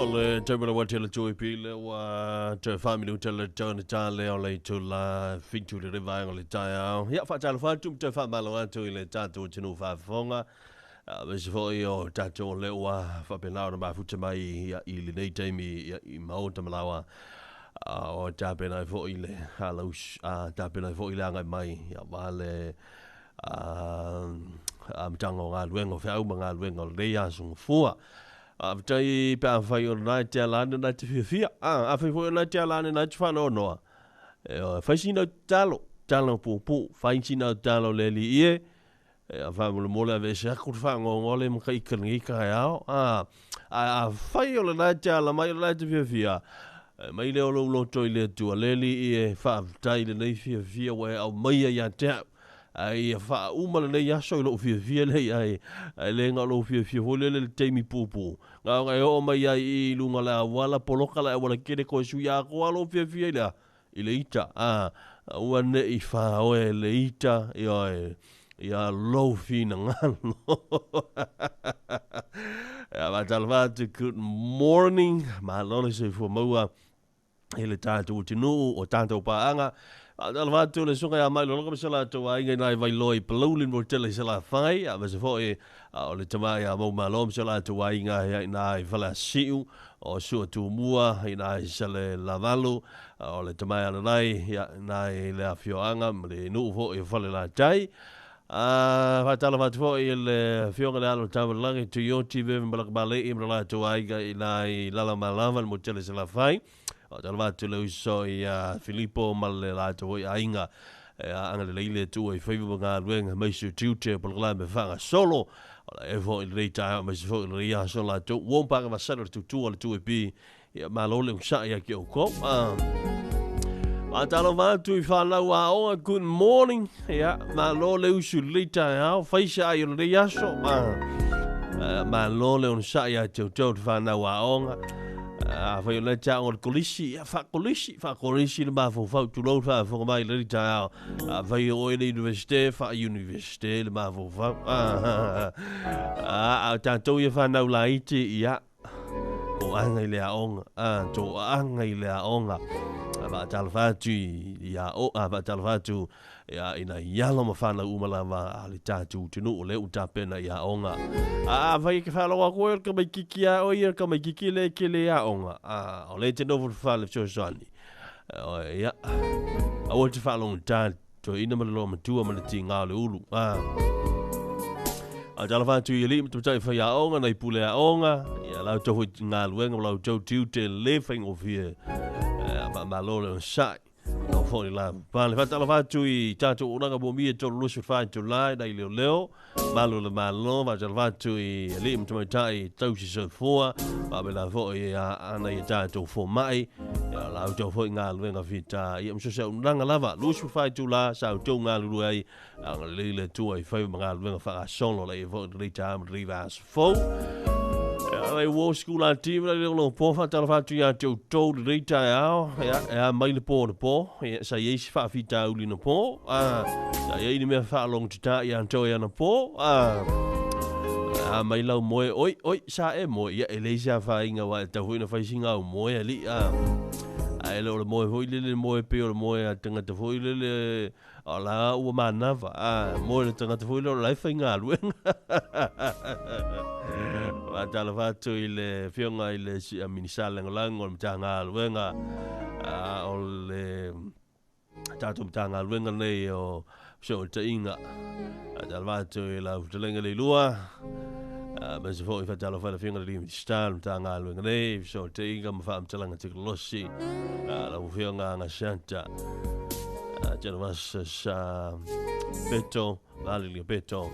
O le taimi ua tele tui pile ua toe 4 minuta le tau na tale o le itula 7 i le vaega o le taeao. Ia, faatalofa atu ma toe faamalo atu i le tatou atunuu faafofoga. Aemaise foi o tatou lea ua faapena ona mafuta mai ia, i lenei taimi ia, i maota ma laoa. O tapena ai foi le alaus, tapena ai foi le agai mai ia, aua le amataga o galuega o feau ma galuega o lenei aso gafua. Faafetai pe afai o lena e te ala ane na te fiafia. Afai foi o lena e te ala ane na te faanoanoa. E, fai sina tatalo, tatalo puupuu, fai sina tatalo le Alii e. E, faamolemole aveese atu le faanoanoa le ma taita i lenei taeao. Afai o lena e te ala mai o lena e te fiafia, mai lea o lou loto i le Atua, le Alii e, faafetai i lenei fiafia ua e aumaia ia te au. Ai ia faauma lenei aso i lou fiafia lea i ai. Ae le na o lou fiafia foi lele le taimi puupuu. Na ona e oo mai ai i luga o le auala, poloka le auala tele toe sui atoa lou fiafia i le a? I le ita. Aua ne i faoe le ita, ioe, ia lou finagalo. Ia, faatalofa atu, good morning. Malo le soifua maua i le tatou atunuu o tatou paaga. Faatalofa atu le susuga ia Mai Lologa ma se latou aiga i nai Vailoa i Palauli mo tele i Salafai, aemaise foi o le tama ia Maumalo ma se latou aiga i nai Faleasiu, o Sua Tumua i nai Salelavalu, o le tama ia Nanai i nai le afioaga ma le nuu foi o Falelatai. Faatalofa atu foi i le afioga i le alo o Tamalagi Tuioti Veve Malakamalei ma le latou aiga i nai Lalamalava le mo tele i Salafai. Faatalofa atu le uso ia Filipo ma le latou foi aiga. E agalelei le Atua i faiva ma galuega aemaise o tiute o polokalame faagasolo. O la e foi lenei taeao aemaise foi o lenei aso latou. Ua paga vasala le tutua le 2AP. Ia malo le onosai ia te outou. Faatalofa atu i fanau aoga, good morning. Ia, malo le usu i lenei taeao, fai se ai o lenei aso. Malo le onosai ia te outou le fanau aoga. Afai o lea te aoga o le kolisi, ia faakolisi, faakolisi le mafaufau, tulou le faafofoga mai i lenei taeao. Afai o oe le universite, faa-universite le mafaufau. A o tatou ia fanau laiti, ia, toaga i le aoga, toaga i le aoga. Faatalofa atu i aoga, faatalofa atu ia, ina i alo ma fanau uma lava a le tatou atunuu o lea ua tapena i aoga. Afai e ke faalogo atu oe o le tamaititi a oe ia le tamaititi lea e tele aoga, o lea e te nofo i le fale fesoasoani. Ia, aua te faalogogata toeaina ma le loomatua ma le tiga o le ulu. Faatalofa atu i alii ma tamaitai faiaoga, nai pule aoga, ia la outou foi galuega ma la outou tiute le faigofie. Faamalo le onosai. Lau foi le lavapapale. Faatalofa atu i tatou auaunaga moomia 3 24 itula nai leoleo, malu o le Malo. Faatalofa atu i alii ma tamaitai tausi soifua, faapena foi ana i tatou fomai. Ia la outou foi galuega fita, ia ma so o se auaunaga lava. 24 itula sa outou galulue ai, agalelei le Atua i faiva ma galuega faagasolo la ia foi lenei taeao ma lenei vaiaso fou. Ia, ua sikula tiva le lo po, faatalofa atu ia te outou lenei taeao. Ia, e a mai le po le po. Ia, sa i ai se faafitauli na po. Sa i ai ni mea faalogotata ia te oe anapo. A mai lau moe, oi, oi, sa e moe. Ia, e leai se afaina aua e tatau foi ona fai sina au moe alii. Ae le o le moe foi lele moe pei o le moe a tagata foi lele o la ua manava. Moe le tagata foi lele o la e faigaluega. Faatalofa atu i le afioga i le Minisita Lagolago o le Matagaluega o le tatou Matagaluega nei o Fesootaiga. Faatalofa atu i lau fetalaiga Leilua. Aemaise foi faatalofa i le afioga i le Minisita o le Matagaluega nei, Fesootaiga ma Faamatalaga Tekonolosi, lau afioga Agaseata Genovasas Peto, Valeria Peto,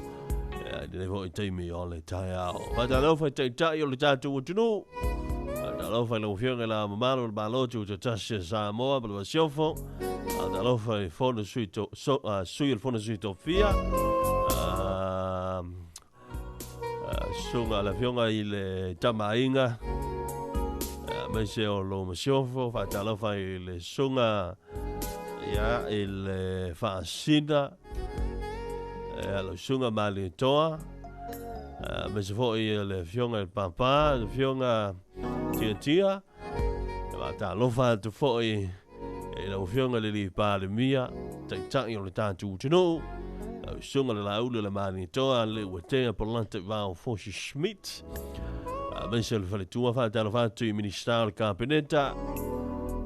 i lenei foi taimi o le taeao. Faatalofa i taitai o le tatou atunuu. Faatalofa i lau afioga i le mamalu o le Malo Tutoatasi o Samoa ma le Masiofo. Faatalofa i Fono Sui to, so, Sui o le Fono Sui Tofia. Susuga le afioga i le Tamaaiga, aemaise o lou Masiofo. Faatalofa i le susuga ia, i le Faasina, ia, lau susuga Malietoa, aemaise foi le afioga i le Papa, le afioga Tiatia. E faatalofa atu foi i lau Afioga i le Alii Palemia, Taitai o le tatou atunuu, lau Susuga le Laauli o le Malietoa, le Uatea Polata Ivao Fosi Schmidt, aemaise o le faletua. Faatalofa atu i Minisita o le Kapeneta,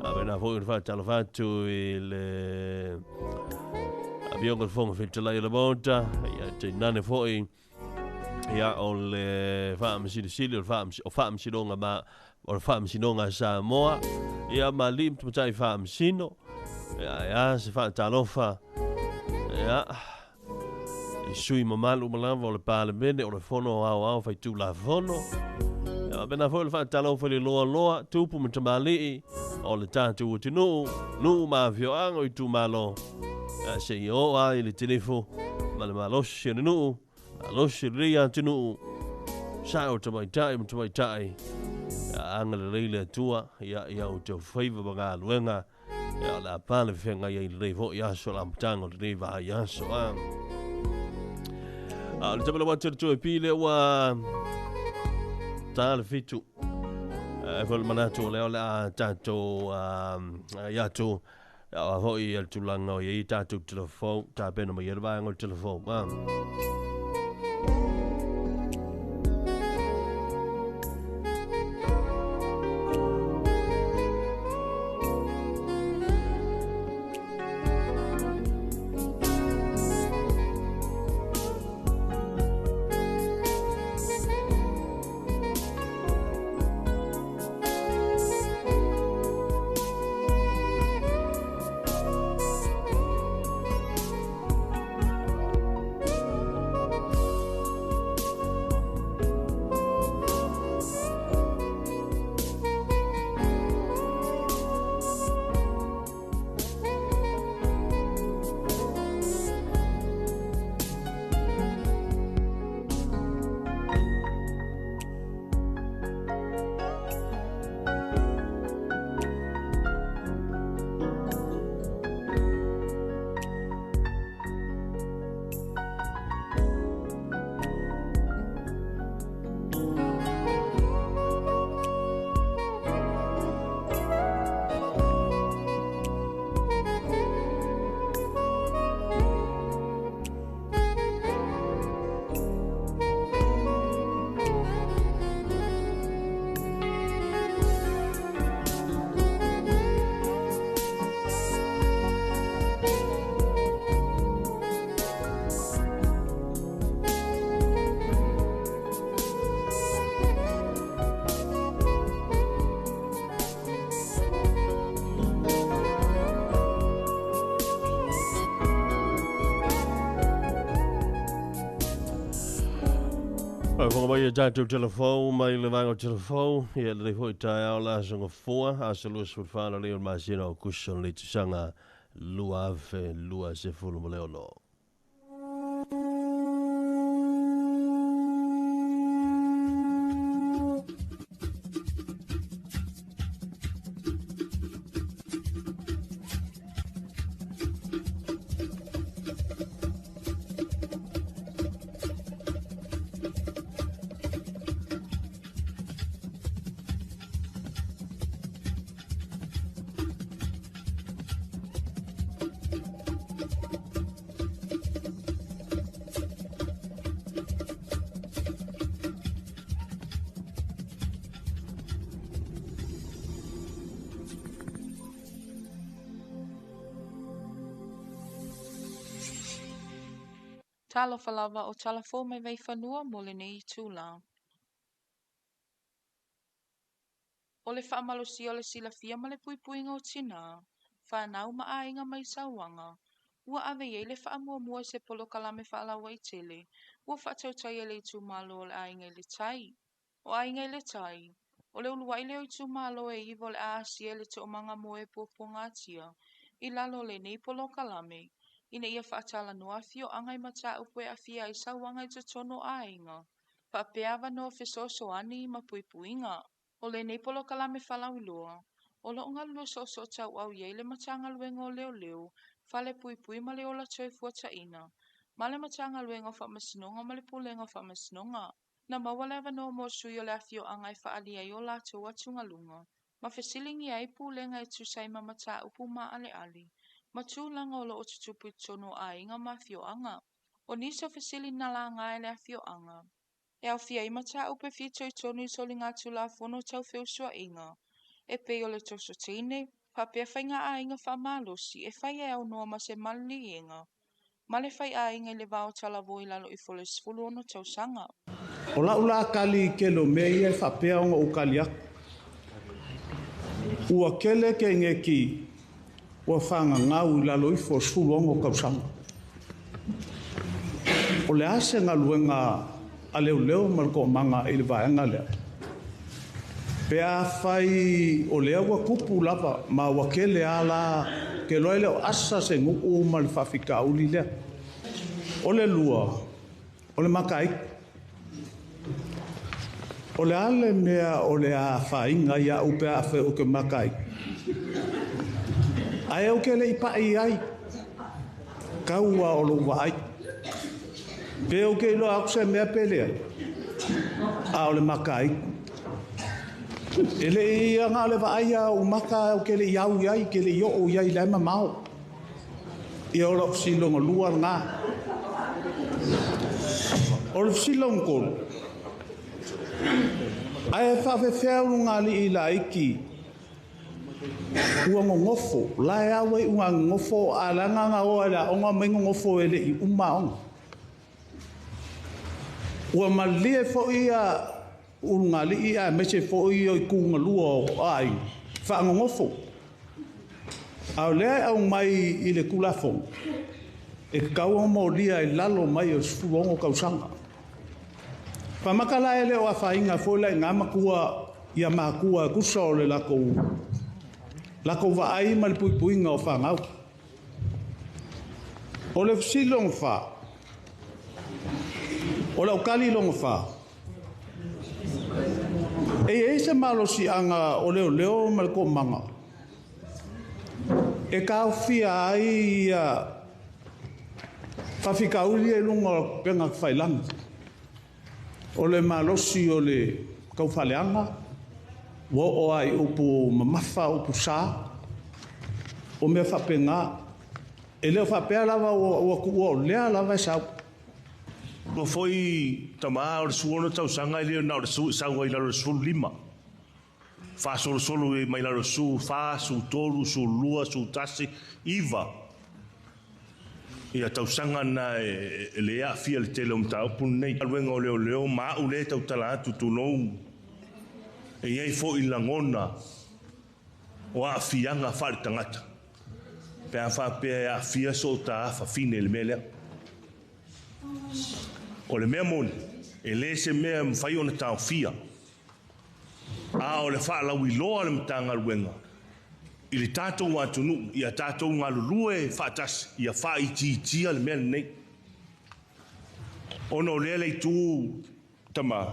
faapena foi ona faatalofa atu i le Afioga i le Fofoga Fetalai o le Maota, ia tainane foi ia o le Faamasinosili o le Faamasinoga ma o le Faamasinoga a Samoa, ia ma alii ma tamaitai faamasino. Ia, ia se faatalofa ia i sui mamalu uma lava o le Palemene o le Fono Aoao Faitulafono. Ia, faapena foi le faatalofa i le loaloa, tupu ma tamalii o le tatou atunuu, nuu ma afioaga o itumalo, ia, seia oo lava i le tilifu ma le malosi o le nuu, malosi o lenei atunuu, sao tamaitai ma tamaitai. Ia agalelei le Atua ia i a outou faiva ma galuega. Ia o le a pale feagai ai lenei foi aso le amataga o lenei vaiaso. A o le tamalau atu o le Tuapi lea ua ta le 7. E foi le manatu o lea o le a tatou ia atu a foi le tulaga o i ai tatou telefon, tapena mai ai le vaega o le telefon. Faafofoga mai e tatou telefon mai le vaega o telefon, ia lelei foi taeao le aso Gafua, aso 24 lelei o le masina o Akuso lenei tausaga 2026. Talofa lava o Talafou mai Vaifanua mo lenei itula. O le faamalosia o le silafia ma le puipuiga o tinā, fanau ma aiga mai sauaga, ua ave i ai le faamuamua i se polokalame faalauaitele ua faatautaia e le itumalo o le Aiga i le Tai. O Aiga i le Tai, o le uluai lea o itumalo e 9 o le a asia i le toomaga moe puapuagatia i lalo o lenei polokalame, ina ia faatalanoa afioaga i mataupu e aafia ai sauaga i totonu o aiga, faapea avanoa fesoasoani ma puipuiga. O lenei polokalame faalauiloa, o lo o galulue soosootauau i ai le Matagaluega o Leoleo, Fale Puipui ma le Ola Soifua Taina, ma le Matagaluega o Faamasinoga ma le Pulega o Faamasinoga. Na maua le avanoa mo sui o le afioaga e faaalia ai o latou atugaluga ma fesiligia ai pulega e tusa ai ma mataupu maaleale ma tulaga o lo o tutupu i totonu o aiga ma afioaga. O nisi o fesili na laga e le afioaga, e aofia ai mataupu e fitoitonu i soligatulafono tau feusuaiga, e pei o le toso teine, faapea faiga aiga faamalosi e fai e aunoa ma se maliliega ma le faiaiga i le va o talavou i lalo ifo o le 16 tausaga. O lau la tali i tele o mea ia e faapea ona ou tali atu. Ua tele teineiti ua fagagau i lalo ifo o le 16 tausaga. O le a se galuega a leoleo ma le toomaga i le vaega lea? Pe afai o lea ua tupu lava ma ua tele lava la, ou te iloa e le o asa se nuu ma le faafitauli lea. O le lua, o le makaitu. O le a le mea o le a afaina ai au pe afai ou te makaitu? Ae ou te le i pai i ai, tau lava o lou vaai. Pe ou te iloa atu se mea pe leai, a o le makaitu. E le i na o le vaai lava o ou maka ou te le i au i ai, te le i oo i ai i la e mamao. Ia o lau fesili lona lua lena. O le fesili lona tolu, ae faafefea ulugalii laiti ua nonofo, la e au ai uga nonofo, a leaga na o ai i le aoga omai nonofo e le i uma aoga. Ua malie foi ia ulugalii aemaise foi o itu galua o aiga faanonofo. A o lea e aumai i le Tulafono, e tatau ona molia i lalo mai o le 16 tausaga. Faamata la e le o afaina foi la i ina matua ia matua e tusa o le latou vaai ma le puipuiga o fanau. O le fesili lona fa, o lau tali lona fa, e i ai se malosiaga o leoleo ma le toomaga e taofia ai ia faafitauli ia i luga o upega tafailagi. O le malosi o le taufaaleaga, ua oo lava i upu mamafa, upu sa, o mea faapena. E le o faapea lava ua tuua o lea lava e sau. Ua foi tama o le 16 tausaga e le na o le sau ai lalo o le 15. Faasolosolo mai lalo o le 14, 13, 12, 11, 9. Ia tausaga na e le aafia le tele o mataupu lenei. Galuega o leoleo ma au lea e tautala atu tulou. E i ai foi lagona o aafiaga faaletagata. Pe a faapea e aafia so o ta afafine i le mea lea. O le mea moni, e le se mea e mafai ona taofia. A o le faalauiloa a le Matagaluega i le tatou atunuu, ia tatou galulue faatasi, ia faaitiitia le mea lenei. Ona o lea le itu tama,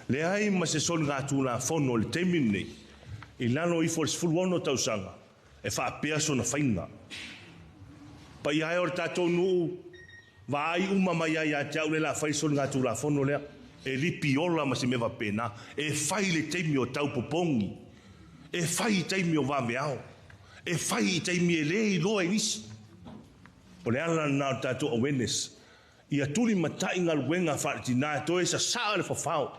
leai ma se soligatulafono i le taimi lenei, i lalo ifo o le 16 tausaga, e faapea sona faiga. Paia e o le tatou nuu, vaai uma mai ai ia te au le la fai soligatulafono lea. E lipi ola ma se mea faapena. E fai le taimi o taupopogi. E fai i taimi o vaveao. E fai i taimi e le iloa e nisi. O le ala lena o le tatou awareness. Ia tulimatai galuega faaletina e toe sasaa le fafao.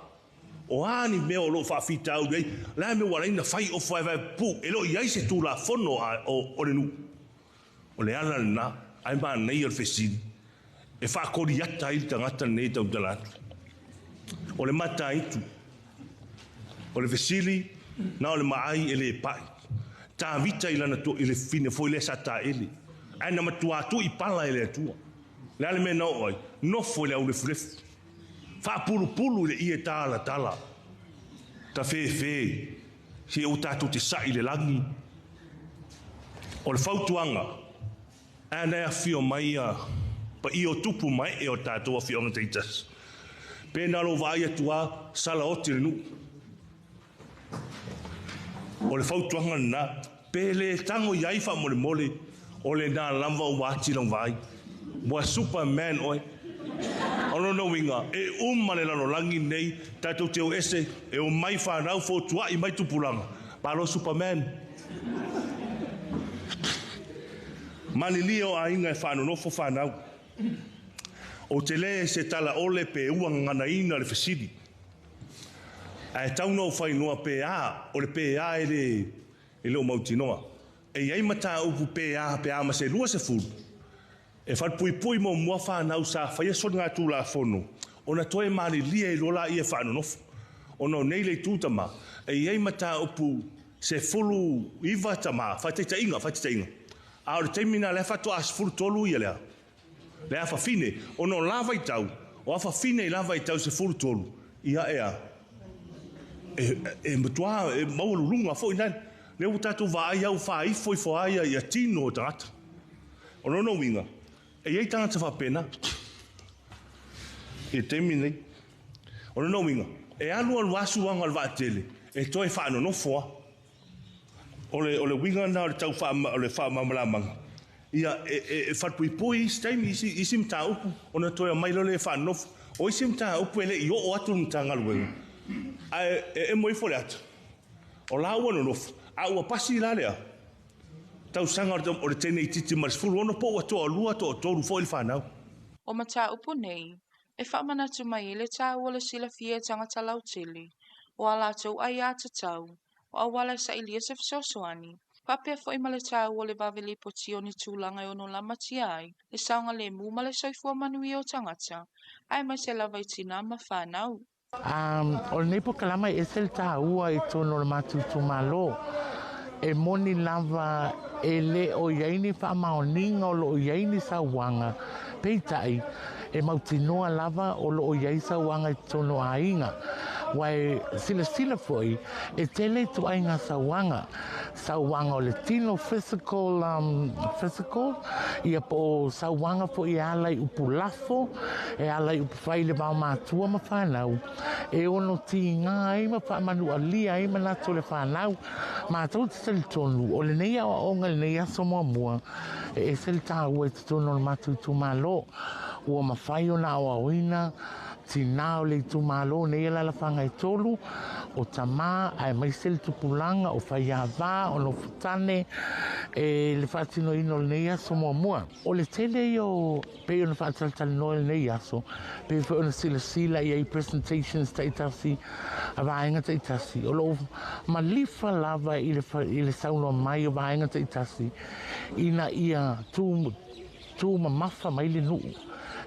O a ni mea o lo o faafitauli ai, o le a le mea ua ala ai ona fai ofu vaevae pupuu, e le o i ai se tulafono o le nuu. O le ala lena, ae manaia le fesili, e faakoliata ai le tagata lenei e tautala atu. O le mataitu, o le fesili, na o le maai e le pai. Tavita i lana i le fine foi lea sa taele, ae na matua tuu i pala e le Atua. Le a le mea na oo ai, nofo i le aulefulefu. Faapulupulu i le ie talatala. Tafefe, se ua tatou te sai i le lagi. O le fautuaga, ae na e afio mai ia paia o tupu ma ee o tatou afioaga taitasi. Pe na lou vaai atu lava, sala oti le nuu. O le fautuaga lena, pe le tago i ai faamolemole, o lena lava ua ati lau vaai. Ua Superman oe. O lona uiga, e uma le lalolagi lenei, tatou te o ese, e omai fanau fotuai mai tupulaga. Malo Superman. Malilie o aiga e faanonofo fanau. Ou te le se tala ole pe ua gaganaina le fesili. Ae tau na ou fainoa pe a, o le pe a e le, e le o mautinoa. E i ai mataupu pe a pe a ma se 20, e falepuipui muamua fanau sa faia soligatulafono ona toe malilie ai loa laia e faanonofo. Ona o nei le itu tama, e i ai mataupu 19 tama, faataitaiga, faataitaiga. A o le taimi lena lea faatoa 13 ia lea, le afafine, ona o la vaitau, o afafine i la vaitau 13, ia e a, e, e matua e maualuluga foi lea. Lea ua tatou vaai au faaifo ifo lava ia, ia tino o tagata. O lona uiga, e i ai tagata faapena i le taimi lenei. O lona uiga, e alu alu lava suaga o le vaatele e toe faanonofo lava. O le, o le uiga lena o le tau o le faamalamalamaga, ia e, e, e falepuipui isi taimi, isi, isi mataupu, ona toe aumai loa lea e faanonofo. O isi mataupu e le i oo atu le Matagaluega, ae e emo ifo le ata, o la ua nonofo, a ua pasi la lea tausaga o le teine itiiti ma le 16 po ua toalua, toatolu foi le fanau. O mataupu nei, e faamanatu mai ai le taua o le silafia e tagata lautele, o a latou aiatatau, o auala e sailia se fesoasoani, faapea foi ma le taua o le vave lipotia o ni tulaga e ono lamatia ai le saogalemu ma le soifua manuia o tagata, aemaise lava i tinā ma fanau. O lenei polokalama e ese le taua i totonu o le matou itumalo. E moni lava e le o i ai ni faamaoniga o lo o i ai ni sauaga, peitai, e mautinoa lava o lo o i ai sauaga i totonu o aiga. Aua e silasila foi, e tele ituaiga sauaga, sauaga o le tino, physical, physical, ia po o sauaga foi e ala i upu lafo, e ala i upu fai i le vaomatua ma fanau, e ono tiga ai ma faamanualia ai manatu o le fanau. Matou te talitonu, o lenei aoaoga i lenei aso muamua, e ese le taua i totonu o le matou itumalo. Ua mafai ona aoaoina tinā o le itumalo nei alalafaga e tolu, o tamā aemaise le tupulaga, o faiāvā, o nofotane, e le faatinoina o lenei aso muamua. O le tele ia o, pei ona faatalatalanoa i lenei aso, pei foi ona silasila i ai presentations taitasi a vaega taitasi, o lo o malifa lava i le, i le saunoa mai o vaega taitasi ina ia tū, tū mamafa mai le nuu,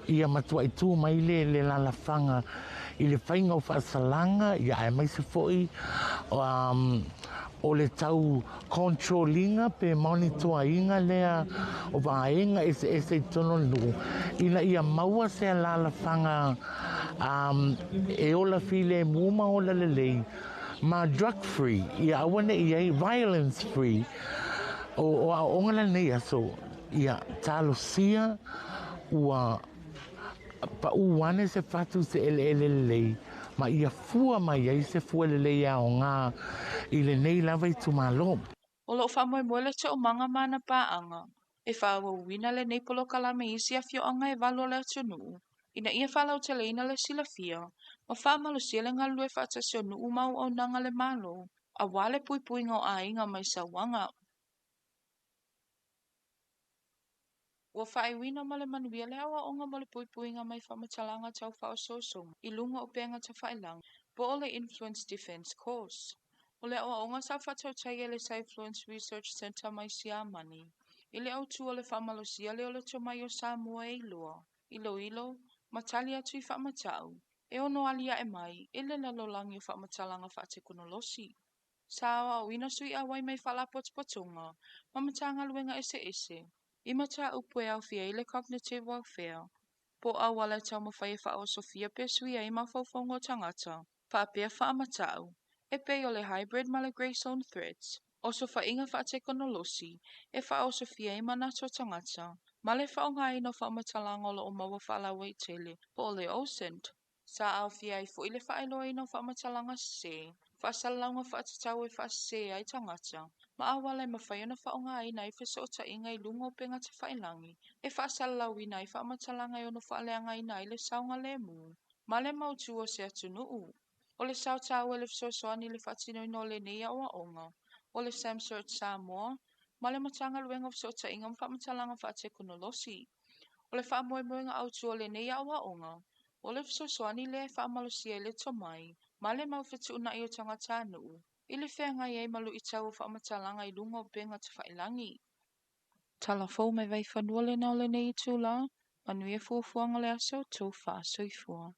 ia matuai tū mai le, le lalafaga i le faiga o faasalaga, ia aemaise foi o le tau control ina pe monitor ina lea o vaega eseese i totonu o le nuu, ina ia maua se alalafaga e ola filemu ma ola lelei ma drug free, ia aua ne i ai violence free. O, o aoaoga la lenei aso, ia talosia ua paʻū ane se fatu i se ʻeleʻele lelei ma ia fua mai ai se fua lelei e aoga i lenei lava itumalo. O lo o faamoemoe le Toomaga ma ana paaga e faaauauina lenei polokalame i isi afioaga e valu o le atunuu ina ia faalauteleina le silafia ma faamalosia le galulue faatasi o nuu ma auaunaga a le Malo aua le puipuiga o aiga mai sauaga. Ua faaiuina ma le manuia le aoaoga mo le puipuiga mai faamatalaga tau faaosoosoga i luga o upega tafailagi po o le Influence Defense Course. O le aoaoga sa faatautai e le Cyfluence Research Centre mai Siamani i le autu o le faamalosia lea o le tomai o Samoa e iloa, iloilo ma tali atu i faamatau e ono aliae mai i le lalolagi o faamatalaga faatekonolosi. Sa aoaoina sui auai mai faalapotopotoga ma Matagaluega eseese i mataupu e aofia ai le cognitive welfare, po o auala e taumafai e faaosofia pe suia ai mafaufauga o tagata faapea faamatau e pei o le hybrid ma le grey zone threats, osofaiga faatekonolosi e faaosofia ai manatu o tagata ma le faaaogaina o faamatalaga o lo o maua faalauaitele po o le OSINT. Sa aofia ai foi le faailoaina o faamatalaga sese. Faasalalauga faatatau e faasese ai tagata ma auala e mafai ona faaaogaina ai fesootaiga i luga o upega tafailagi e faasalalauina ai faamatalaga e ono faaleagaina ai le saogalemu ma le mautu o se atunuu. O le sao taua i le fesoasoani i le faatinoina o lenei aoaoga o le SAMCERT Samoa ma le Matagaluega o Fesootaiga ma Faamatalaga Faatekonolosi. O le faamoemoega autu o lenei aoaoga, o le fesoasoani lea e faamalosia ai le tomai ma le mau fetuunai o tagatanuu i le feagai ai ma luitau o faamatalaga i luga o upega tafailagi. Tala fou mai Vaifanua lena o lenei itula, manuia fuafuaga o le aso, outou faasoifua.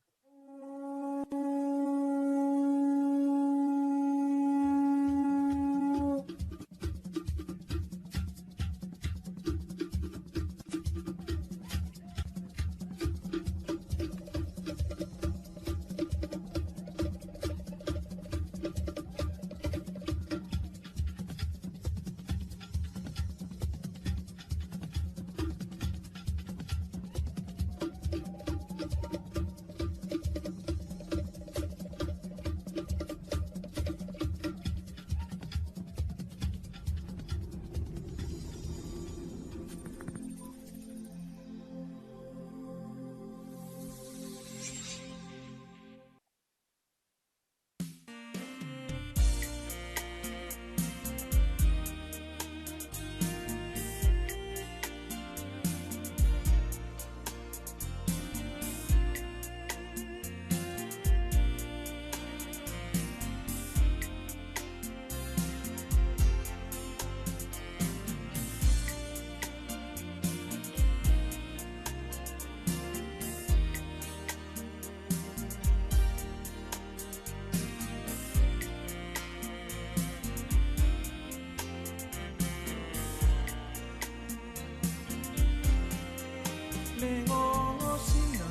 Le gogosina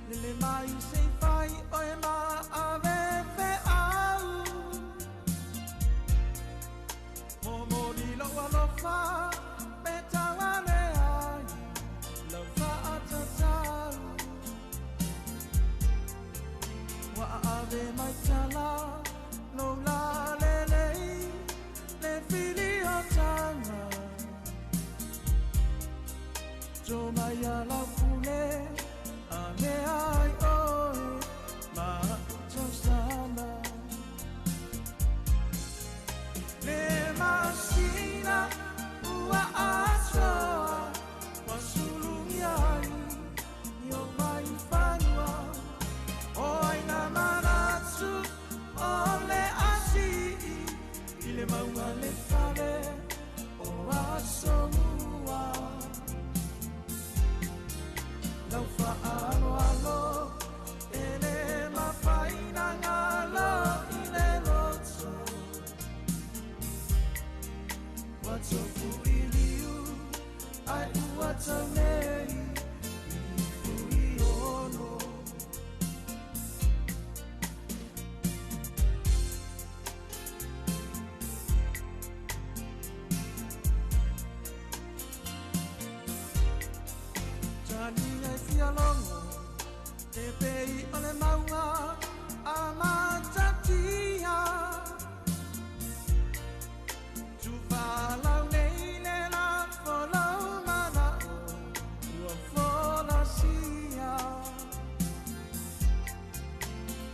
lele mai se i fai oe ma ave feau. Momoli lou alofa pe tauale ai lau faatatau. Ua aave mai tala lou lalelei le filiotaga. Jo mai ala pule a me ai oe ma tausala. Le masina ua asoa wa sulungi ai ni o mai fanua. O ai na manatu o le asii i le maunga le fale o asomua. Lau faaaloalo e le mafaina galo i le loto. Ua tofu i liu ai ua tau nei i fui ono. Tani ai fia longo e pei o le maunga a matatia. Tufalau nei le lafo lau manao ua folasia.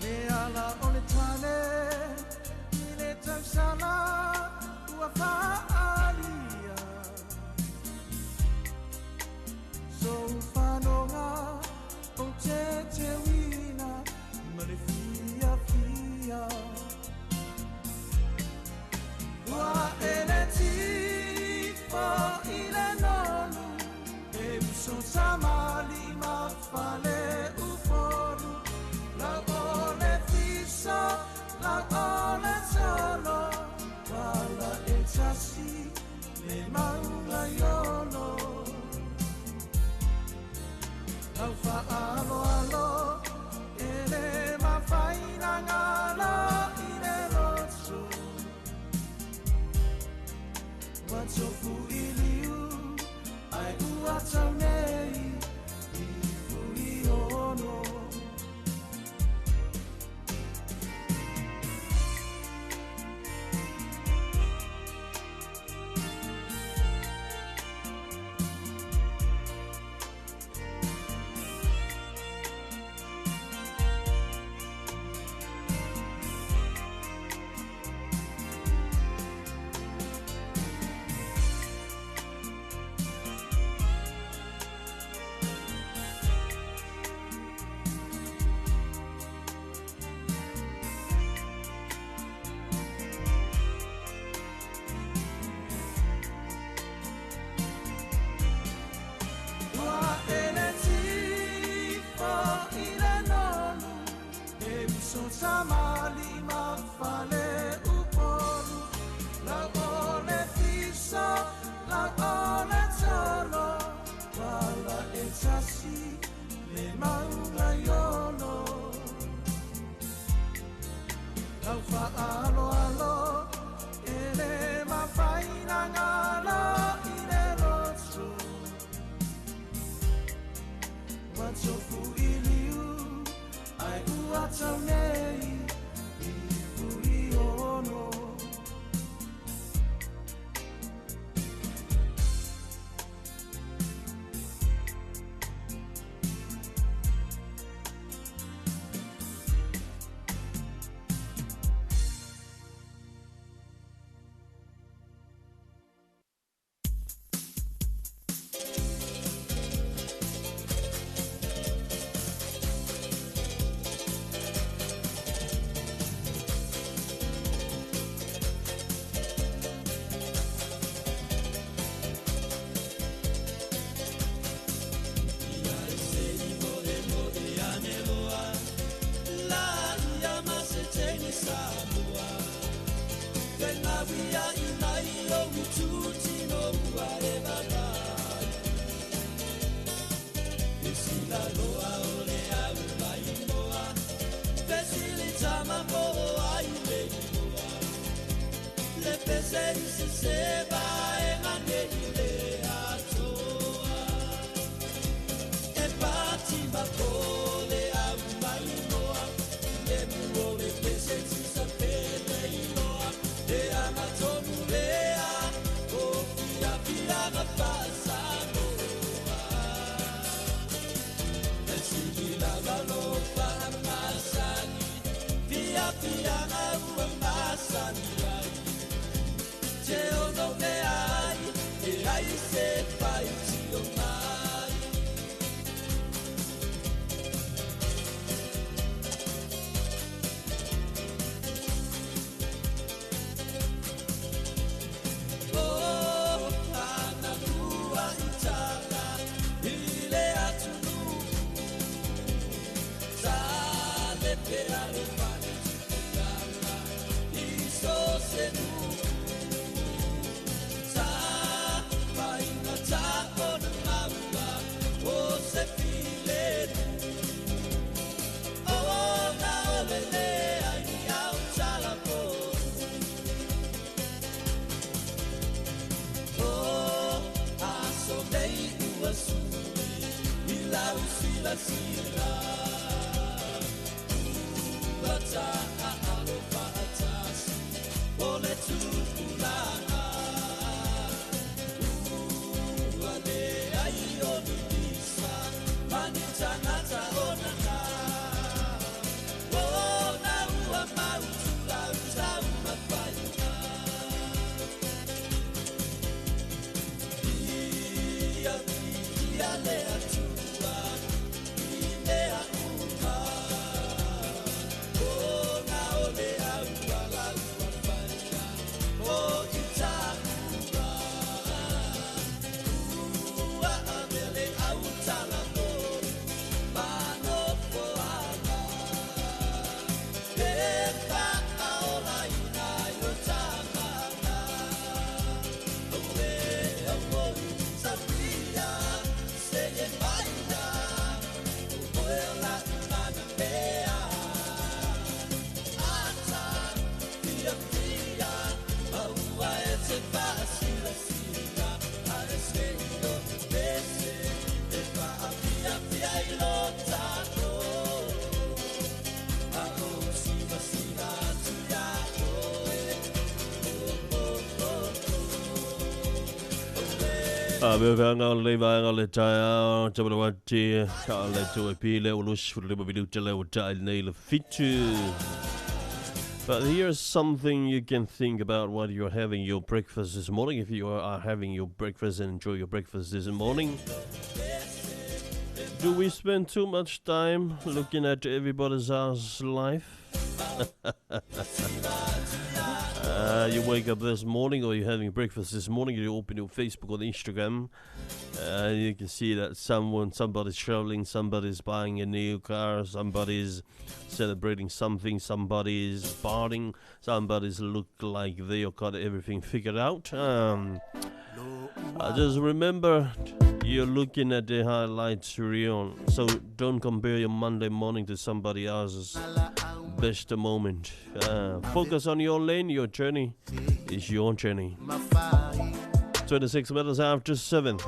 Le ala o le tane i le tausala ua faalia. So whanonga o te te wina ma le fia fia. Ua ele tifo i le nonu e uso tamali ma fale ufolu. Lau o le fiso, lau o le tolo, wala e tasi le maunga iolo. Lau faaaloalo e le mafaina galo i le loto. Ua tofu i liu ai ua tau nei i fui ono. Aso tamali ma fale upolu La ole fiso, la ole tolo Wala e tasi le maunga iolo Lau whaaloalo e le mafaina ngalo i le loto Ua tofu i liu ai ua tau nei i fui ono. A me vanga o le vanga le taia te wala wati ka le tu e pile o lus fu le mabilu te le o tai nei le fitu. But here's something you can think about while you're having your breakfast this morning. If you are having your breakfast and enjoy your breakfast this morning. Do we spend too much time looking at everybody else's life? You wake up this morning or you're having breakfast this morning, you open your Facebook or the Instagram, you can see that someone, somebody's traveling, somebody's buying a new car, somebody's celebrating something, somebody's partying, somebody's look like they got everything figured out. I just remember you're looking at the highlights reel, so don't compare your Monday morning to somebody else's best moment. Focus on your lane, your journey is your journey. 26 minutes after 7.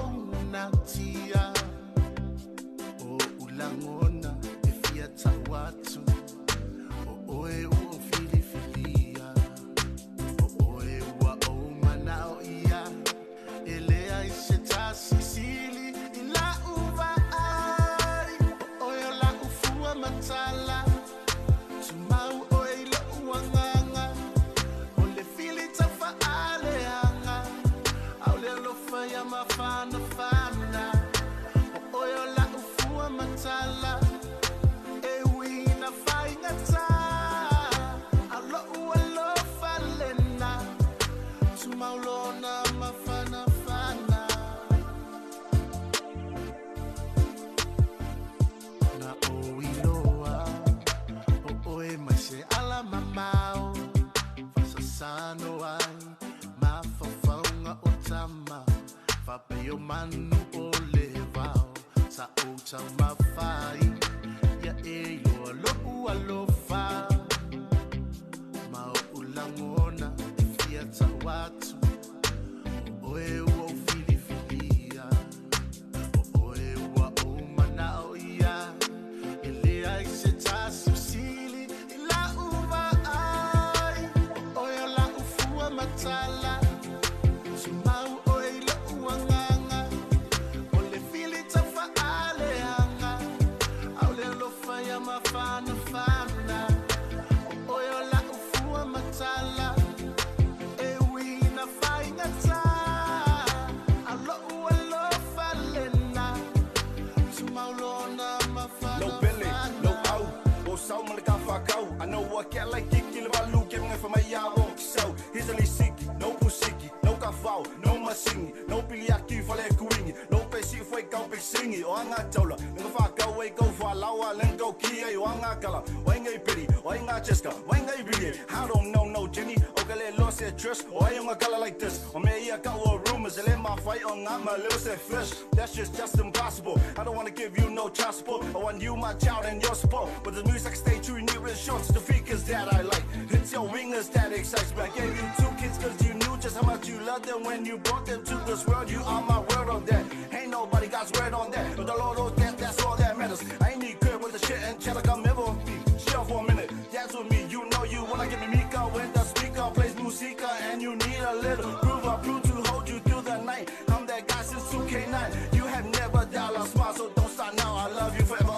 Fish. That's just impossible. I don't wanna give you no child support. I want you, my child, and your support. But the music stay true, new and short. The figures that I like, it's your wingers that excites me. I gave you 2 kids cause you knew just how much you loved them when you brought them to this world. You are my word on that. Ain't nobody got word on that. But the Lord knows that, that's all that matters. I ain't need crib with the shit and cheddar. Come ever be chill for a minute. Dance with me, you know you wanna give me Mika when the speaker plays musica and you need a little groove, a brew to hold you through the night. I'm that guy since 2K9. You have never dialed a smile, so don't stop now. I love you forever.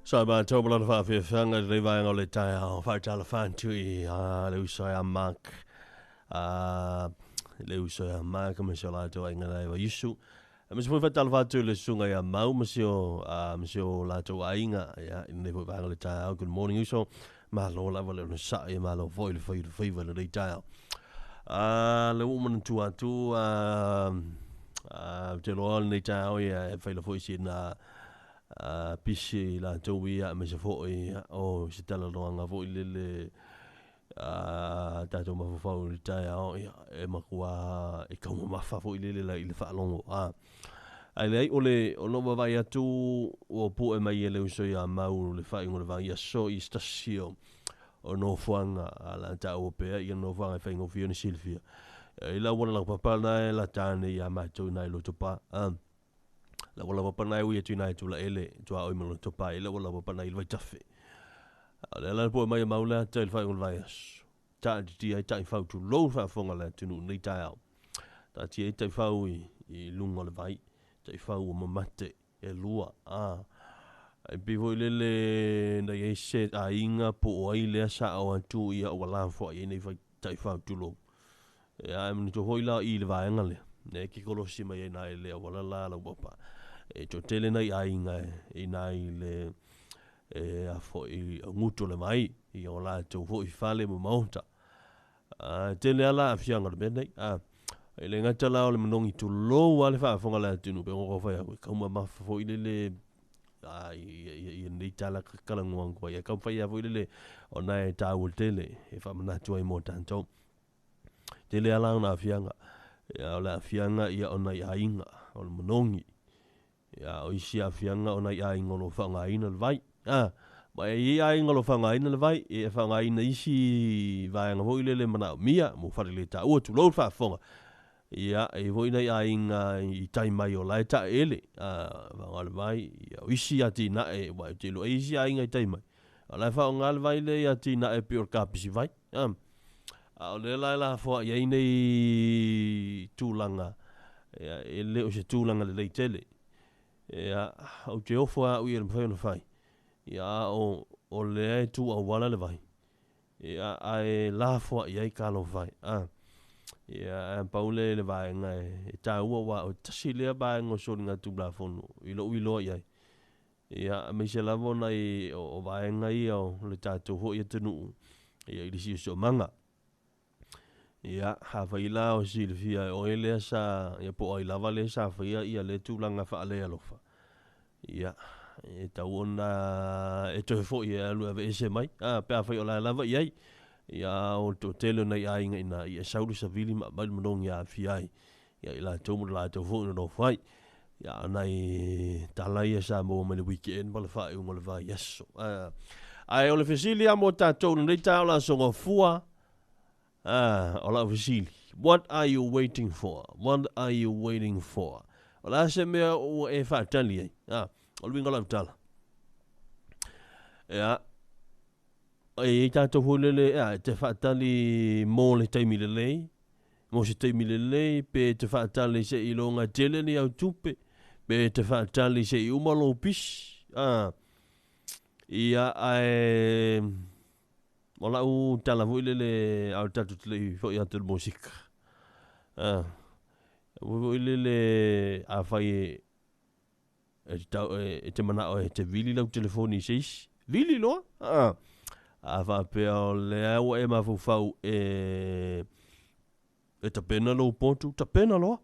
Sa ma tau mala fa fi fanga le vai ngole tai au fa tala fan tui a le uso ya Mark a le uso ya Mark ma so la to inga lai wa Yusu ma so fa tala fa tu le sunga ya mau ma so la to ainga ya in le vai ngole tai au. Good morning uso ma lo la va le sa e ma lo voi le fai le fai le tai au a le woman tu a tu a te lo le tai au ya fai le foi sin na Pisi i latou ia aemaise foi o se talanoaga foi lele a tatou mafaufau i le taeao, ia, e matua e taumamafa foi lele la i le faalogo. Ae leai, o le o lou vaavaai atu ua pu'e mai e le uso ia Mau le faaiuga o le vaiaso i se tasi o o nofoaga a la taua pea ia nofoaga e faigofie ona silafia. I le auala laupapa lena e lata nei ia matou i na i Lotopa. Le auala laupapa lena e ui atu i na i Tulaele, tuaoi ma Lotopa i le auala laupapa lena i le vaitafe. A o lea la na pu'e mai e Mau le ata i le faaiuga o le vaiaso. Taatitia ai taifau tulou le faafofoga a le atunuu i lenei taeao. Taatia ai taifau i luga o le vai, taifau ua mamate e lua. E pei foi lele na i ai se aiga po o ai lea sa ao atu ia ua lafoai ai nei taifau tulou. Ia, ae manatua foi la i le vaega lea, lea e kekolosi mai ai na i le auala la laupapa. E toatele nai aiga i na i le e a foi gutu o le vai i o latou foi fale ma maota. E tele lava la aafiaga o le mea lenei. E le gata la o le manogi tulou lava le faafofoga a le atunuu, pei ona ou fai atu, e taumamafa foi lele i lenei tala talanoa atu ai. Ae taumafai lava foi lele ona e taua tele e faamanatu ai mo tatou. Tele lava la ona aafiaga. Ia, o le aafiaga ia o nai aiga, o le manogi. Ia, o isi aafiaga o nai aiga o lo o faaaogaina le vai. Ma e i ai aiga o lo o faaaogaina le vai, e faaaogaina isi vaega foi lele manaomia mo faleletaua, tulou le faafofoga. Ia, e i ai foi nai aiga i tai mai o la e taeele, faaaoga le vai. Ia, o isi atinae, aua ou te iloa e i ai isi aiga i tai mai, o la e faaaoga le vai lea i atinae e pei o le kapisi vai. A o lea la e lafoai ai nei tulaga, ia, e le o se tulaga lelei tele. Ia, ou te ofo lava au ia i le mafai ona fai, ia, a o lea e tu auala le vai, ia, ae lafoai ai talofa e. Ia, ae pau lea i le vaega e taua, aua o tasi lea vaega o soligatulafono i lou iloa i ai. Ia, aemaise lava o nai o vaega ia o le tatou foi atunuu ia i le siosiomaga. Ia, afai la o silafia e oe lea sa, ia po o ai lava lea sa faia ia lea tulaga faalealofa, ia, e tatau ona e toe foi e alu e aveese mai, a, pe afai o la e lava i ai. Ia, a o le toatele o nai aiga i ina, ia e sau le savili ma aumai le manogi e aafia ai ia i latou ma lo latou foi nonofo ai. Ia, o nai tala ia sa maua mai le weekend ma le faaiuga o le vaiaso. Ae o le fesili lava mo tatou i lenei taeao o le Aso Gafua, o lau fesili, what are you waiting for? What are you waiting for? O le a se mea ua e faatali ai? O le uiga o lau tala. Ia, e i ai tatou foi lele, e te faatali mo le taimi lelei, mo se taimi lelei, pe te faatali se i loga tele ni au tupe, pe te faatali se i uma lou pisi. Ia, ae o lau tala foi lele, a o le tatou te le i foi atu i le musika. Foi lele, afai e te tau, e te manao e te vili lau telefoni i se isi, vili loa. A faapea o lea ua e mafaufau e e tapena lou potu, tapena loa.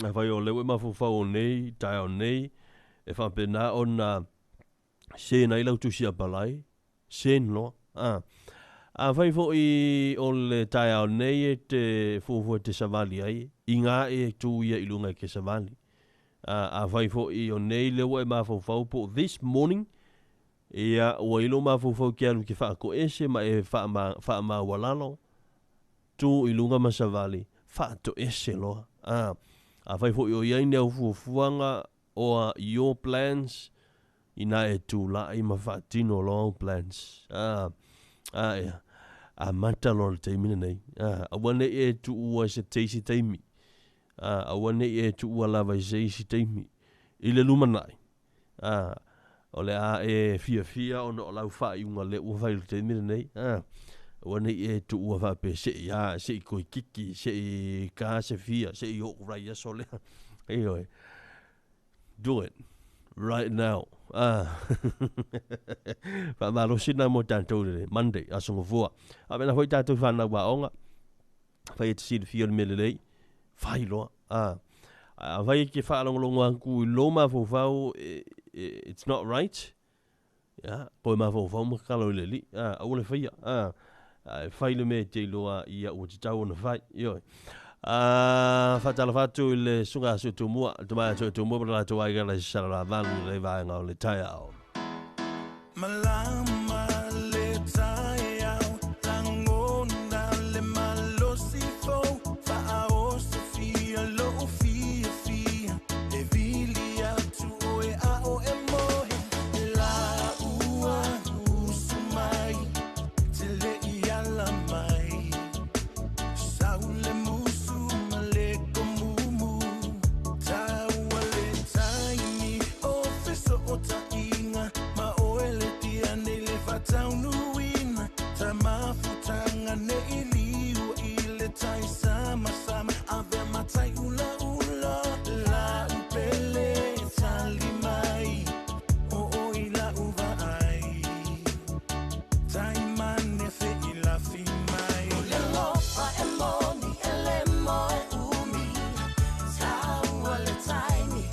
Afai o lea ua e mafaufau o nei, taeao nei, e faapena ona sen ai lau tusi apalai, sen loa. Afai foi o le taeao nei e te fuafua e te savali ai, inā e tu ia i luga e ke savali. Afai foi o nei lea ua e mafaufau po o this morning, ia ua i lou mafaufau ke alu ke faatoese ma e faamaualalo, tu i luga ma savali, faatoese loa. Afai foi o i ai ni au fuafuaga or your plans, inā e tulai ma faatino loa au plans. Ea, amata loa le taimi lenei. Aua ne i e tuua i se teisi taimi. Aua ne i e tuua lava i se isi taimi i le lumanai. O le a e fiafia ona o lau faaiuga lea ua fai i le taimi lenei. Aua ne i e tuua faapea se i a, se i toe kiki, se i ka se fia, se i oo rai aso lea. Ioe. Do it right now. Faamalosi lena mo tatou i le Monday, Aso Gafua. A faapena foi tatou i fanau aoga, fai e te silafia o le mea lelei, fai loa. Afai e te faalogologo atu i lou mafaufau it's not right, ia, toe mafaufau ma tatalo i le Alii, a, aua le faia, a, ae fai le mea e te iloa ia ua tatau ona fai, ioe. A, faatalofa atu i le Susuga a Suetumua, le Tama ia Suetumua ma le latou aiga i Salalavalu i lenei vaega o le taeao. Malama le taeao, lagona le malosi fou, faaosofia lou fiafia, e vili atu oe a o e moe, laua usu mai, te le i ala mai, sau le musu ma le komumu, taua le taimi o fesootaiga, ma oe le tia nei le faataunuuina, ta mafutaga nei liua i le tai samasama, avea matai ulaula, lau pele tali mai, o oi lau vaai, taimane feilafi mai. O le alofa e moni e le moe umi, taua le taimi,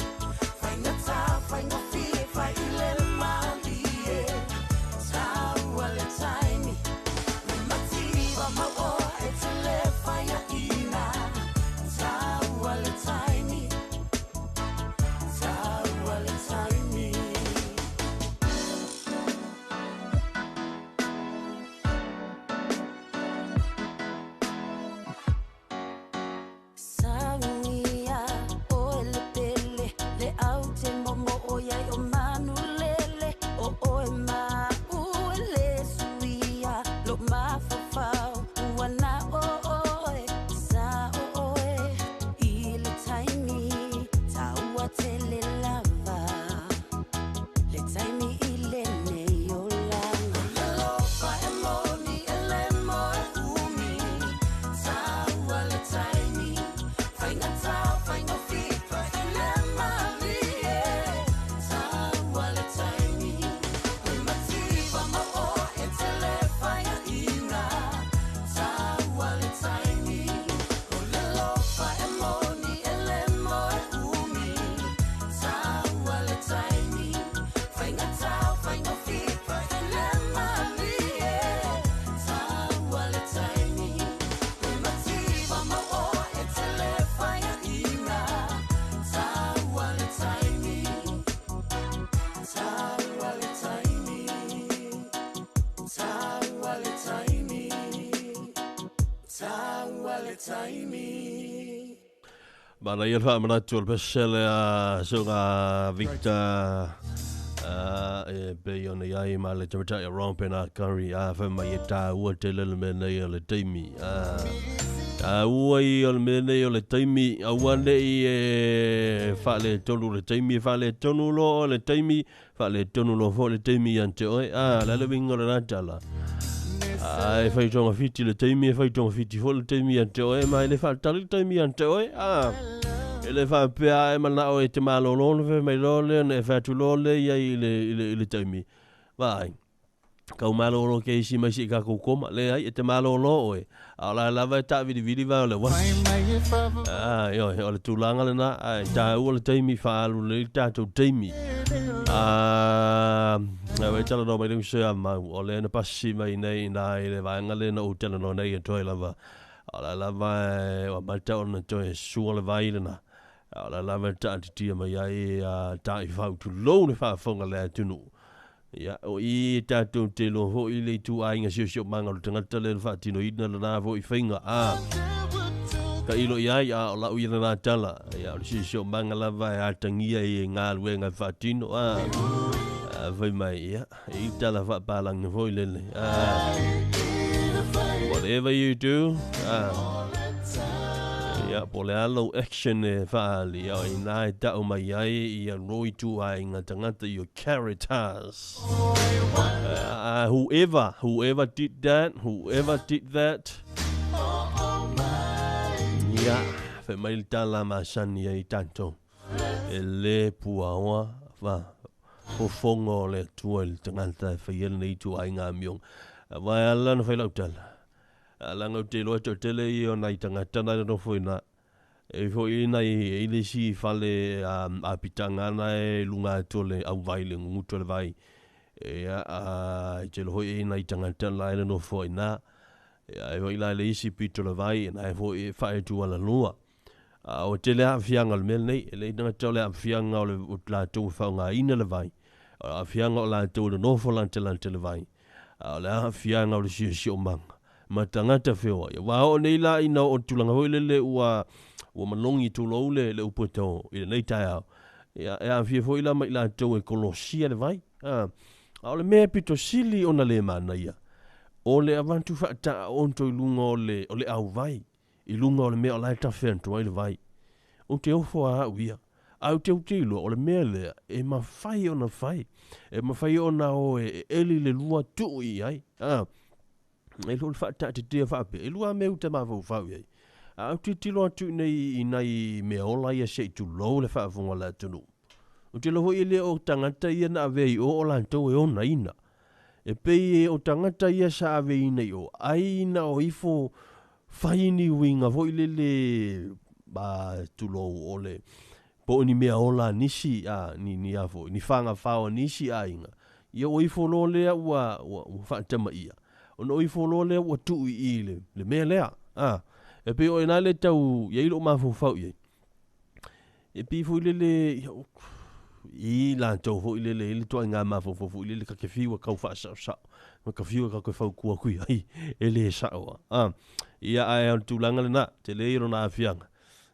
faigata faigofie fai i le malie, taua le taimi, le mativa mauoa e te le faiaina, taua le taimi, taua le taimi. Saunia oe le pele, le au te momo o iai o manu lele, o oe ma ue le suia, lo mafaufau ua na o oe, sa o oe i le taimi, taua tele lava, le taimi i lenei olaga. O le alofa e moni e le moe umi, taua le taimi, faigata faigofie fai i le malie, taua le taimi, le mativa mauoa e te le faiaina, taua le taimi. O le alofa e moni e le moe umi, taua le taimi, faigata faigofie fai i le malie, taua le taimi, le mativa mauoa e te le faiaina, taua le taimi, taua le taimi, taua le taimi, taua le taimi. Mana ia le faamanatu o le pesele a Susuga Victor e pei ona i ai ma le tamatai o Ron Pena Curry a fai mai e taua tele le mea nei o le taimi. Taua ia o le mea nei o le taimi, aua nei e faaletonu le taimi, e faaletonu loa le taimi, faaletonu loa foi le taimi ia te oe. Le a le uiga o lena tala. E fai togafiti le taimi, e fai togafiti foi le taimi ia te oe, ma e le faatali le taimi ia te oe. E le faapea e manao e te malolo le fai mai loa lea, ona e fai atu loa lea ia i le taimi. Vaai, kau malolo ke isi mai si i kākou koma, le ai, e te malolo oe. A o la lava e tāvilivili vai o le wasi. Ioe, o le tulaga lena, e tāua le taimi, faalu lelei le tātou taimi. E talanoa mai le uso ia mau, o lea na pasi mai nei nā i le vaega lea na ou talanoa nei e toe lava. O la lava e ua mata ona toe sua le vai lena. O la lava e taatitia mai ai a taifau tulou le faafofoga le atunuu. Ia, o i e tātou te iloa foi le ituaiga siosiomaga o le tagata lea na faatinoina lena foi faiga. Ka ilo i ai, a o lau ia lena tala. Ia, o le siosiomaga lava e atagia i e galuega e faatino. Fai mai, ia, e i tala faapalagi foi lele. Whatever you do, ia, po o le a lou action e faali, ia, o ina e tau mai ai ia lou ituaiga tagata, your characters. Whoever did that, whoever did that, ia, fai mai le tala masani ai tātou, e le puaoa, fa, fofoga o le Atua i le tagata e faia lenei ituaiga amioga. Vai ala na fai lau tala. Langa o te iloa toatele ia o nai tagata nai nofo ina. E foi nai e le isi fale apitaga na e luga atu o le auvai le gugutu o le vai. Ia, e tele foi nai tagata la e nonofo ai na. Ia, e foi la le isi pito o le vai, na e foi e faetu alalua. A o tele aafiaga o le mea lenei, e le tagata o le aafiaga o le latou e faaaogaina le vai. O le aafiaga o latou e nonofo latelate le vai. A o le aafiaga o le siosiomaga ma tagata feoai. Aua oo nei la ina oo tulaga foi lele ua malogi tulou le upu e tau i lenei taeao. Ia, e aafia foi la ma i latou e kolosia le vai. A o le mea e pito sili ona le manaia, o le avatu faataaoto i luga o le auvai, i luga o le mea o la e tafe atu ai le vai. Ou te ofo a au ia. A ou te iloa, o le mea lea, e mafai ona fai. E mafai ona o e eli le lua tuu i ai. E lo le faataatetea faapea, e lua mea uta mafaufau i ai. A ou tilotilo atu nei i nai mea ola ia se i tulou le faafofoga o le atunuu. Ou te iloa foi e le o tagata ia na avea i o o latou e onaina. E pei e o tagata ia sa aveina i o, ai na o ifo fai ni uiga foi lele tulou o le po o ni mea ola nisi ni a foi, ni fagafao nisi aiga. Ia o ifo loa lea ua faatamaia. Ona o ifo loa lea ua tuu i le mea lea. E pei o ina le tau iai lou mafaufau i ai. E pei foi lele i latou foi lele i le tuaiga mafaufau foi lele ka ke fiu kau faasaosao. Ma ka fiu ka ke faukua kui ai e le sao. Ia ae o le tulaga lena, tele ia lona aafiaga.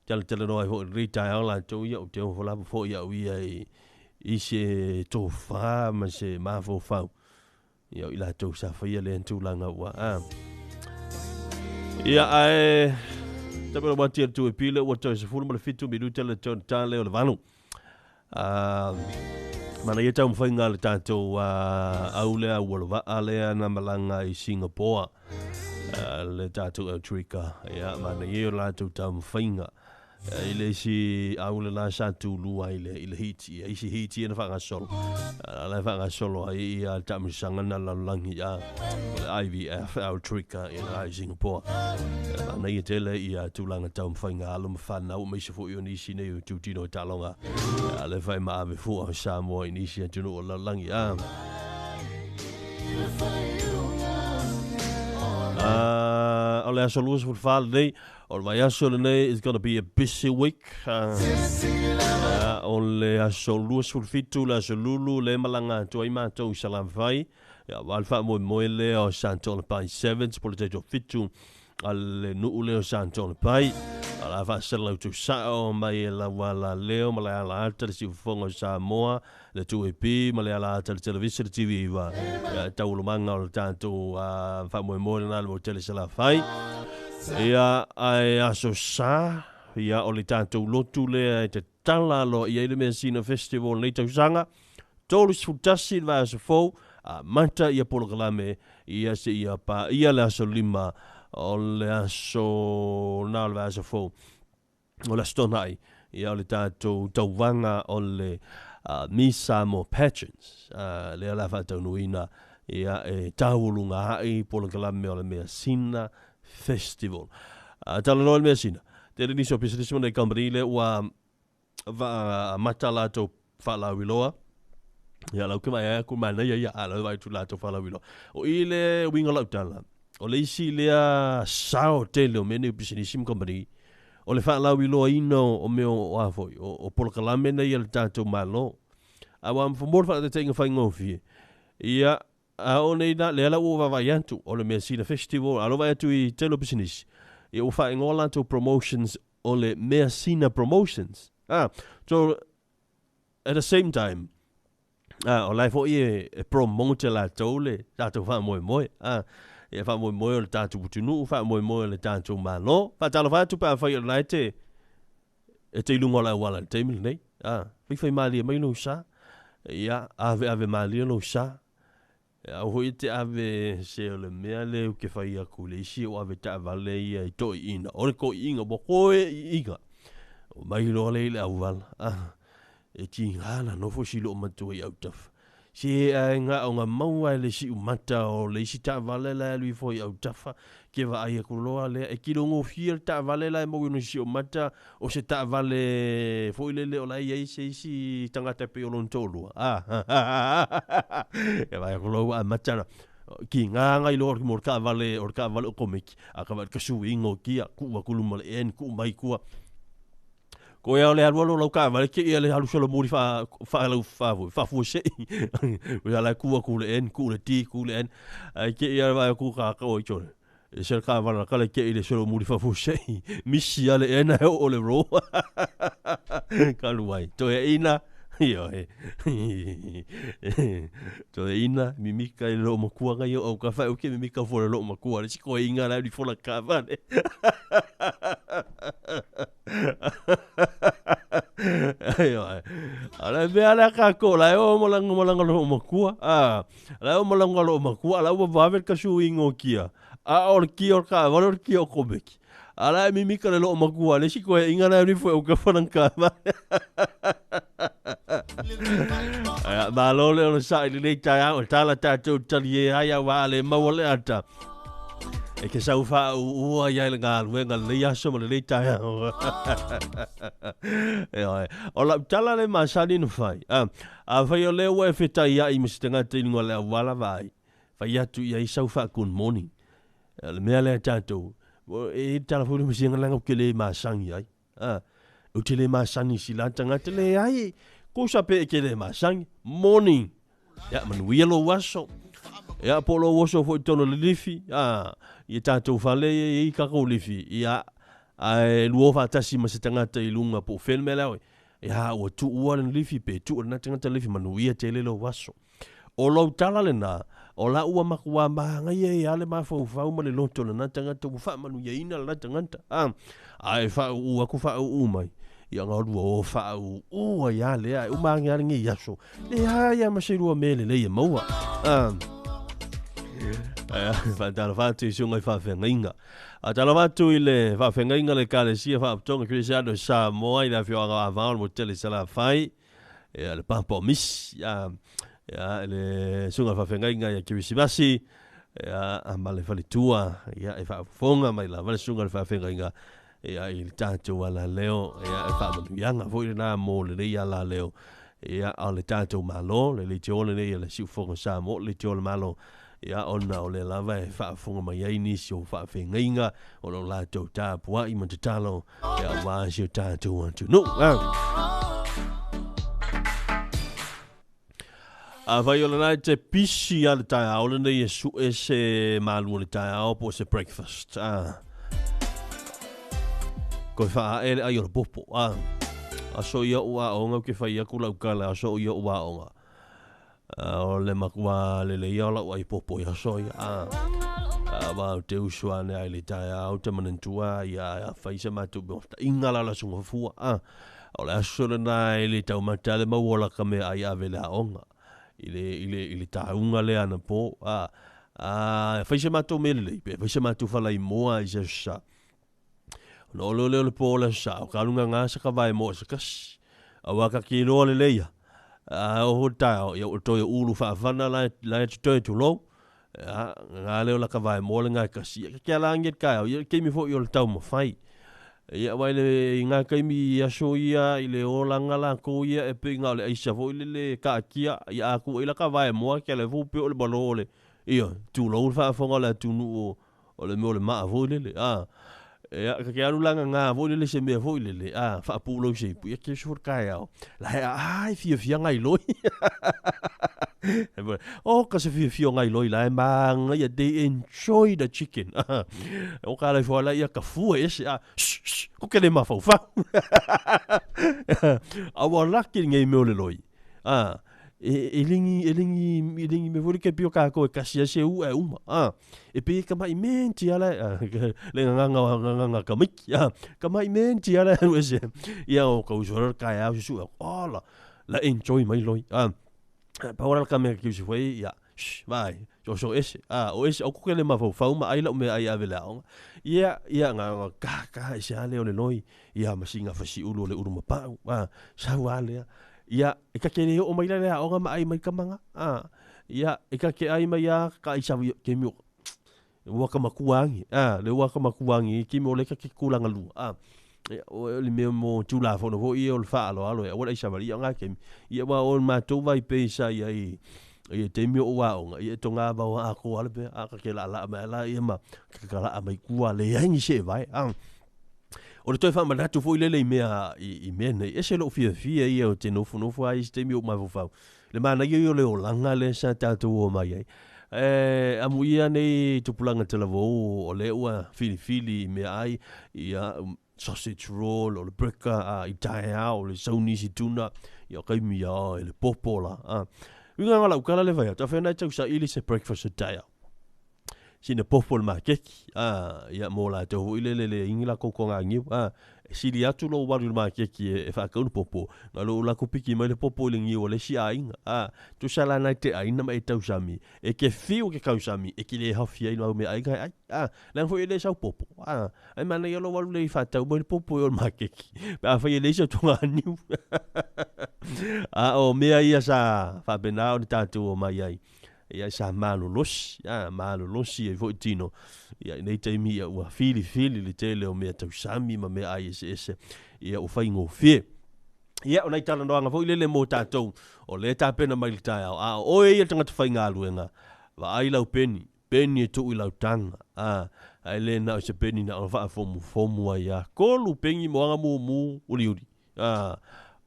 Tele noa ai foi lenei taeao latou ia, ou te ofo lava foi au ia i se tofa ma se mafaufau. Ia o i latou sa faia le tulaga ua. Ia ae tapelo mati le tu e pile ua toe 17 minuta le tau tale o le 8. Mana ia tau mawhainga le tātou au lea ua le vaa lea na malanga i Singapore, le tātou Altrika. Ia, mana ia o lātou tau mawhainga. I le isi au le la sa tūlua i le hiti. Ia isi hiti na whangasolo. La whangasolo ai ia tamusanga na lalangi ia le IVF Altrika i la Singapore. Mana ia tele ia tūlanga tau mawhainga alo mawhanau meisa fo i o nisi nei o tūtino i talonga. Le whai maawe fua o Samoa i nisi atunu o lalangi. O le aso lua sefulu lenei, o le vaiaso lenei is gonna be a busy week. O le aso 27, le aso lulu, le malanga atu ai mātou i Salamawhai. Ia, wa le faamoemoe lea o Santola Sevens, po le taito fitu a le nuu lea o Santola Pai. A la faasala utu sao mai e lawa la leo ma le ala ata le siufofoga o Samoa, le 2AP ma le ala ata le televisa le TV iwa. Ia, taulumanga o le tātou faamoemoe lena le motele Salafai. Ia, ae aso sa, ia o le tātou lotu lea e te tala aloa ia i le Measina Festival nei tausaga. 31 le vaiaso fou, mata ia polokalame, ia se ia pa, ia le aso 5 o le aso na o le vaiaso fou. O le aso tonai, ia o le tātou tauvaga o le Miss Samoa Pageants. Lea la faataunuina, ia e tauuluga ai polokalame o le Measina Festival. Talanoa le Measina. Tele nisi o pisinisi mo nei company le ua mata latou faalauiloa. Ia lau ke mai ai ku mana ia ia ala vai tu latou faalauiloa. O i le uiga lau tala. O le isi lea sao tele o mea nei o pisinisi ma company. O le faalauiloaina o mea o a foi, o polokalame nei a le tātou Malo. A ua mo le faataitaiga faigofie. Ia, a o nei la, lea la ua vaavaai atu o le Measina Festival, a lo vaai atu i tele o pisinisi. Ia ua faaigoa latou promotions o le Measina Promotions. So, at the same time, o lai foi e promote latou le tātou faamoemoe. Ia faamoemoe o le tātou putunuu, faamoemoe o le tātou Malo. Faatalofa atu pe afai o le lae te e te ilunga o le auala i le taimi lenei. Faifai malie mai lou sa. Ia, ave ave malie lou sa. Au hoi te ave se o le mea le u ke whai aku le isi o ave taavale ia i toi ina. O le ko inga, mo koe i inga. O mai loa le i le auala. E tingana nofo si loo matua i autafa. Se ae nga o nga maua e le siumata o le isi taavale la e alu ifo i autafa ke vaai aku loa lea e kilogofie le taavale la e maua i ona siumata o se taavale foi lele o la e i ai se isi tagata e pei o lona toalua. E vaai aku loa ua amata ona kiga ngai loa mo le taavale o le taavale okomeki a ka vaai i le kasuiga o kia tuu atu i luma o le en tuu mai i tua. Ko ia o le alu alu o lau taavale te ia le alu solomuli fa fa lau fa foi faafuasei. Ko ia la ku atu le N ku le T ku le N. Ai te ia vai ku ka ka oi chole. E se ka vala ka le te i le solomuli faafuasei. Misi a le N e o le ro. Ka luai. Toe ina Ioe. Toe ina mimika i lo makua ngai o ka fa ke mimika fo le lo makua le siko inga la li fo la kavale. Ioe. Ala mea la ka ko la o malanga malanga lo makua. Ah, la o malanga lo makua la ua vave ka su ingo kia. A o le kia o ka vale o kia o komeki. Ala e mimika le loo makua le siko e inga la rifo e uka whananga Ia, malo le ona sa'i le lei taeao, e tala tātou tali e ai au a le maua le ata. E ke sau wha ua ia le galuega le lei aso ma le lei taeao. E oe. O lau tala le masani na whai. A, a whai o lea ua e whetai ai ma se tangata i lunga le auala vaai. Whai atu ia i sau wha good morning. Le mea lea tātou, e tala foi le masinga langa ke le masangi ai. A, ou te le masangi si la tangata le ai. Ko sa pe ke le masangi. Morning. Ya, manuia lo aso. Ya, po lo aso foi tono le lifi. A, i tātou fale i kako lifi. Ia, ai lua whaatasi ma se tangata i lunga po whenme leo. Ia, ua tu ua le lifi pe tu na tangata lifi manuia te le lo aso. O lou tala lena, o la ua makua mahangai e ale mafaufau ma le loto lena tagata ua faamanuiaina lena tagata. A, ae faauu aku faauu mai. Ia nga lua o faauu ai a lea, e uma age a lenei aso. Leai a ma se lua mea lelei e maua. A, faatalofa atu i suga i faafeagaiga. Faatalofa atu i le faafeagaiga le Ekalesia Faapotopotoga Kerisiano Samoa i le afioaga o Avao le motu tele i Salafai. Ia, le papa o Misi, ia, ia, le suga faafeagaiga ia Kerisimasi, ia, ma le faletua, ia, e faafofoga mai lava le suga le faafeagaiga, ia, i le tatou alaleo, ia, e faamanuiaga foi lena mo lenei alaleo, ia, o le tatou Malo, le leitioa lenei a le Siufofoga Samoa, le leitioa o le Malo, ia, ona o lea lava e faafofoga mai ai nisi o faafeagaiga o lo latou tapuai ma tatalo, ia, aua si o tatou atunuu. Afai o lena e te pisi a le taeao lenei e sue se malu o le taeao po o se breakfast. Ah. Koe whaae le ai o le popo. Ah. Aso ia o aonga ke whai aku lau kala aso ia o aonga. O le makua lele ia o lau ai popo i aso ia. Ah. Ma o te uso ane ai le taeao te manentua ia a whai se mātou me ofta inga la la sunga fua. Ah. O le aso lena e le taumata le maua la ka mea ai ave le aonga. I le, i le, i le tāunga le ana po. A, a, whai se mātou me lelei pe, whai se mātou whalai moa i se sa. No le le le po le sa, o ka lunga ngā sa ka vai moa sa kasi. A waka ki roa le leia. A o ho tae, ia o toi ulu whaawhana la, la e te toi tu lou. A, ngā leo la ka vai moa le ngā kasi. Ia kia la anget kai, ia keimi fo i o le tau mawhai. Ia wai le i ngā kaimi i aso ia, i le olanga la ko ia, e pe ngā le aisa fo i le le ka kia, ia aku i la ka vai moa kia le fo pe o le malo le. Ia, tu lou le whaafonga le atunu o, o le mea o le maa fo i le le. A, ia, ka ke alu langa ngā fo i le le se mea fo i le le. A, whaapu se ipu, ia kia sufur kai ao. La hea, ai, fia fia ngai loi. O, ka se fia fia ngai loi la e maanga, ia, they enjoy the chicken. O ka lai fo ala ia ka fua ese, a, shh, shh, ko ke le mawhau whau. A wa laki ngai mea o le loi. A, e, e lingi, e lingi, e lingi me fori ke pio ka ko e kasi ase u e uma. A, e pe ka mai menti ala, a, le nganga nganga nganga ka miki, a, ka mai menti ala e ese. Ia o ka usora ka e au su, o la, la enjoy mai loi. A, pa ora ka me ki usi foi, ia, shh, vai, so so ese, a, o ese, o ku ke le mawhau whau ma ai la me ai ave le aonga. Ia, ia, ngā, ngā, ka, ka, ese ale o le loi, ia, ma singa whasi ulu o le uru mapau, a, sau alea. Ia, e ka ke le o mai le aoga ma ai mai ka manga. A, ia, e ka ke ai mai a ka ai sawi ke mi ua ka makuangi. A, le ua ka makuangi ki mo le ka ke kulanga lu. A, o le mea mo tula fono fo i o le whaalo alo e awala i sawali ia ngā kemi. Ia wa o mātou vai peisa ia i ia te mea o waonga, ia to ngā vau a ko ala pe, a ka ke la la mai la ia ma, ka ka la mai kua le aingi se vai. A, o le toi wha manatu fo i lele i mea i mea nei, e se lo fia fia ia o te nofu nofu ai se te mea o mai fofau. Le mana ia o le olanga le sa tātou o mai ai. E, amu ia nei tupulanga te lavo o le ua fili fili i mea ai, ia sausage roll o le breaker a i tae o le sauni si tuna ia kai mi ia e le popo la a winga ngala ukala le vai ta whena tau sa ili se breakfast a tae sina popo le makeki a ia mo la te ho ile le le ingila ko ko ngangi a sili atu lo waru le makeki e whakaunu popo na lo la ko piki mai le popo le ngiu le si ainga a tu sala na te aina mai tau sami e ke fiu ke kau sami e ki le hafia i lau me ai ai a le fo ile sau popo a ai mana ia lo waru le whatau mai le popo i o le makeki pe a whai le isa tunga niu a o mea ia sa whapena o ni tātou o mai ai ia sa malolosi, a malolosi e foi tino. Ia nei taimi ia ua fili fili le tele o mea tausami ma mea ai ese ese ia o whai ngōwhie. Ia o nei tala noanga foi lele mō tātou o le tāpena mai le taeao. A o e ia tangata whai ngā va ai lau peni, peni e tuu i lau tanga. A, ai le na o se peni na o wha fomu fomu ai a. Kolu pengi moanga mu mu uri uri. A,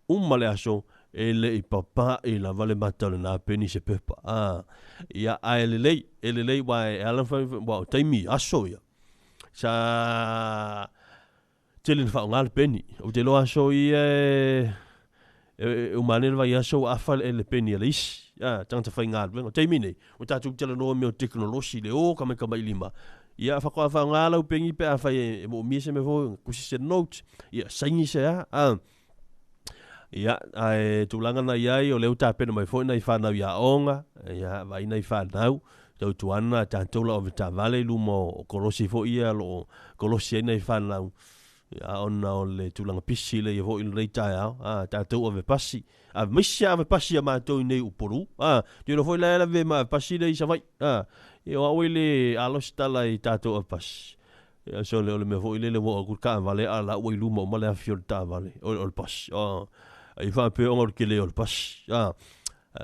umma le aso, e le i papa e la vale mata le nā peni se pepa. A, ia a e lelei wa e ala whai, wa o taimi aso ia. Sa tele na whaonga le peni. O te loa aso ia e umane le vai aso afa e le peni a le isi. A, tangata whai ngā le. O taimi nei, o tātou tele noa meo teknolosi le o ka mai ka mai lima. Ia whakoa whaonga lau pengi pe a whai e mo mia se me fo, kusi se note. Ia, saingi se a. A, ia, ai tūlanga na iai o leo tāpena mai foi nei whanau ia onga, ia, vai nei whanau, tau tuana, tātou la o vetavale luma o kolosi foi ia, lo kolosi ai nei whanau, ia, ona o le tūlanga pisi le ia foi le tae ao, a, tātou ave pasi, a maisi ave pasi a mātou nei uporu, a, tino foi la ave ma pasi le i savai, a, ia o au le alo stala i tātou ave pasi. Ia, so le o le mea foi le le wa o ka vale a la ua i luma o male a fio le tā vale, o le pasi, a, ai wha pe onga o ke le o le pasi. A,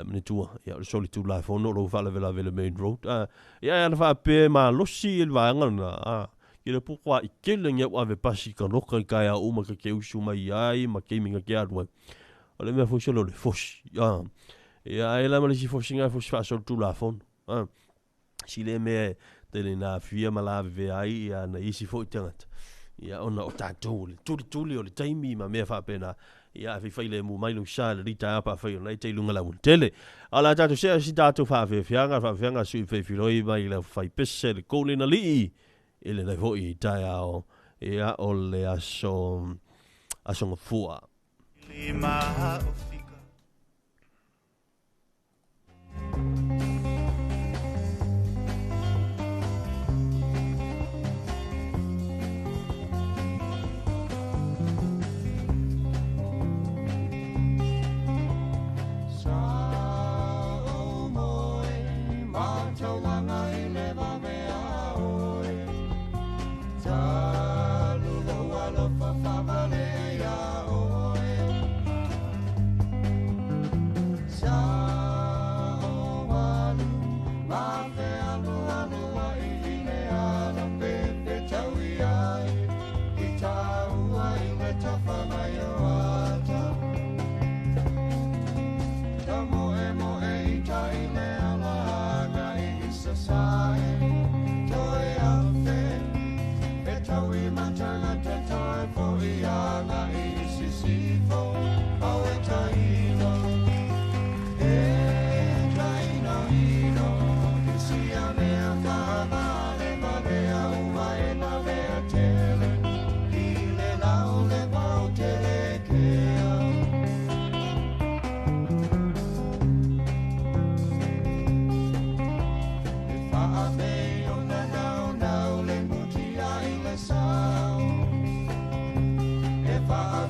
mene tua, ia, o le soli tū lai whono, lo whala vela vela main road. A, ia, ia, wha pe ma losi e le vaanga na, a, ke le pukwa i kele ngia ave pasi ka noka i kai a uma ka ke usu mai ai, ma ke minga ke arua. O le mea fosi o le fosi, a, ia, ai la ma le si fosi ngai fosi wha soli tū lai whono. A, si le mea te le nā whia ma la ve ai, ia, na isi fo i tangata. Ia, ona o tātou, le tuli tuli o le taimi ma mea whapena. Ia, a whai le mu mai lu sa le rita apa whai o nei te lunga la tele. A la tātou sea si tātou whaafeafeanga sui whai mai le whai pese le kōle na lii. E le nei foi i tai ao. Ia, o le aso, aso ngafua. Fa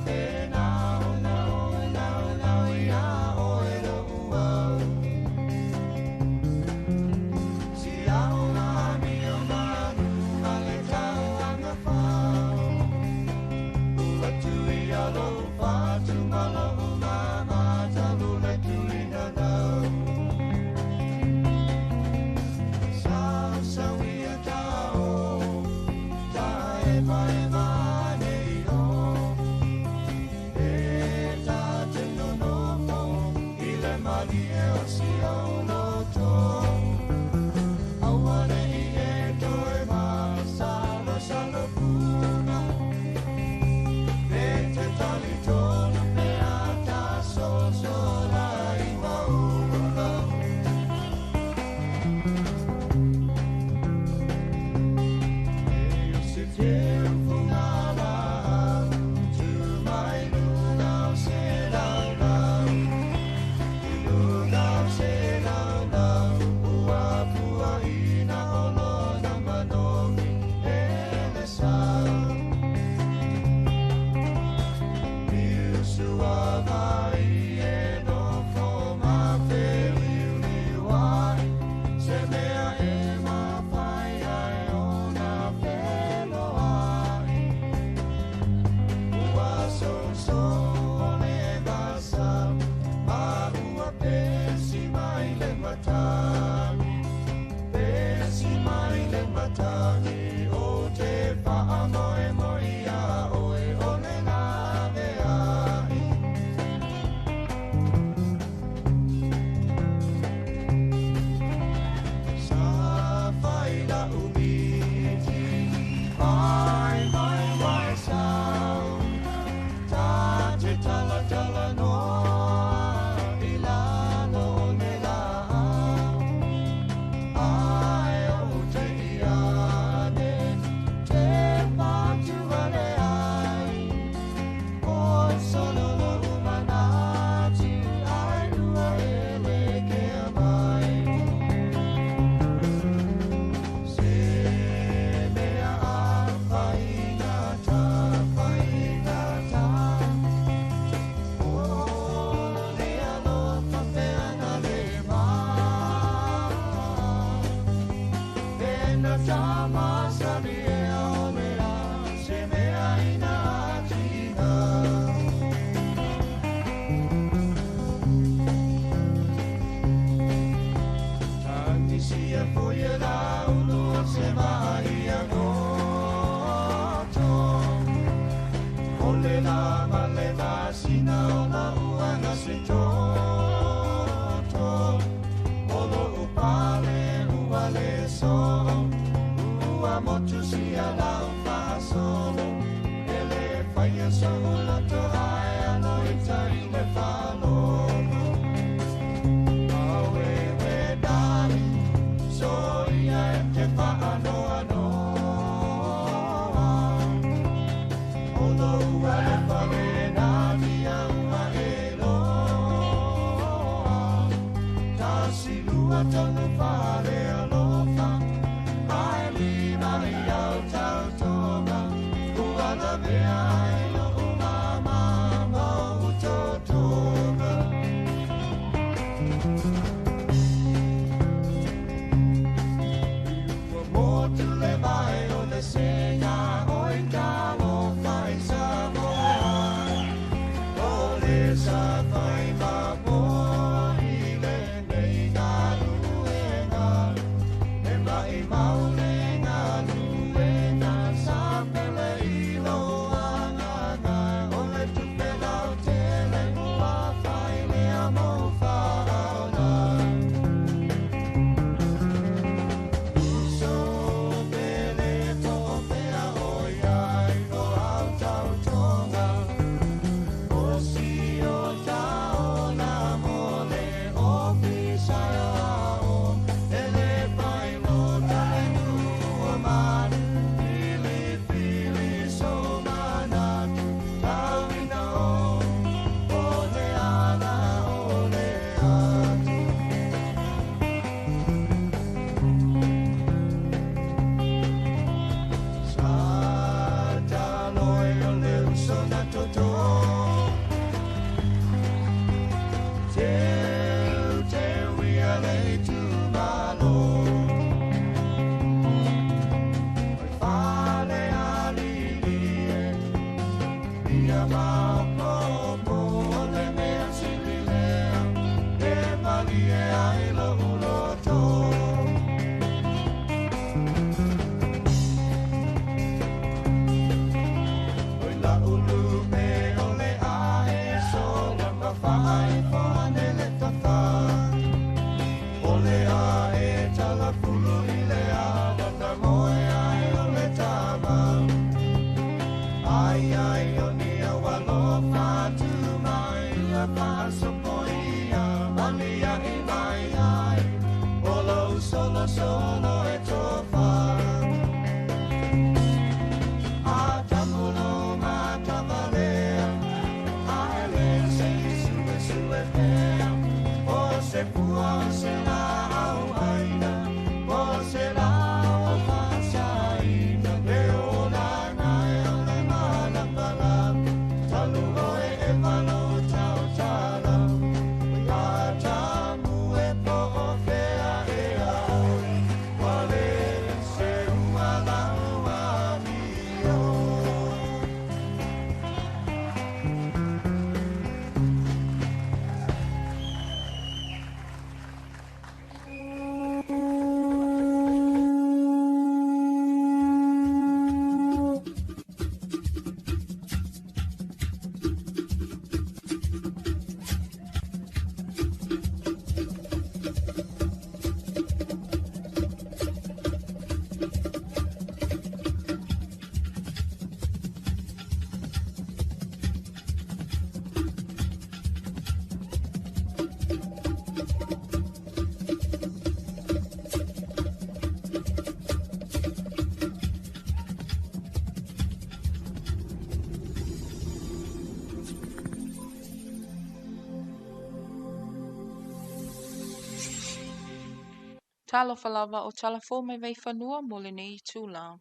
Talofa lava o tala fou mai Vaifanua mo lenei itula.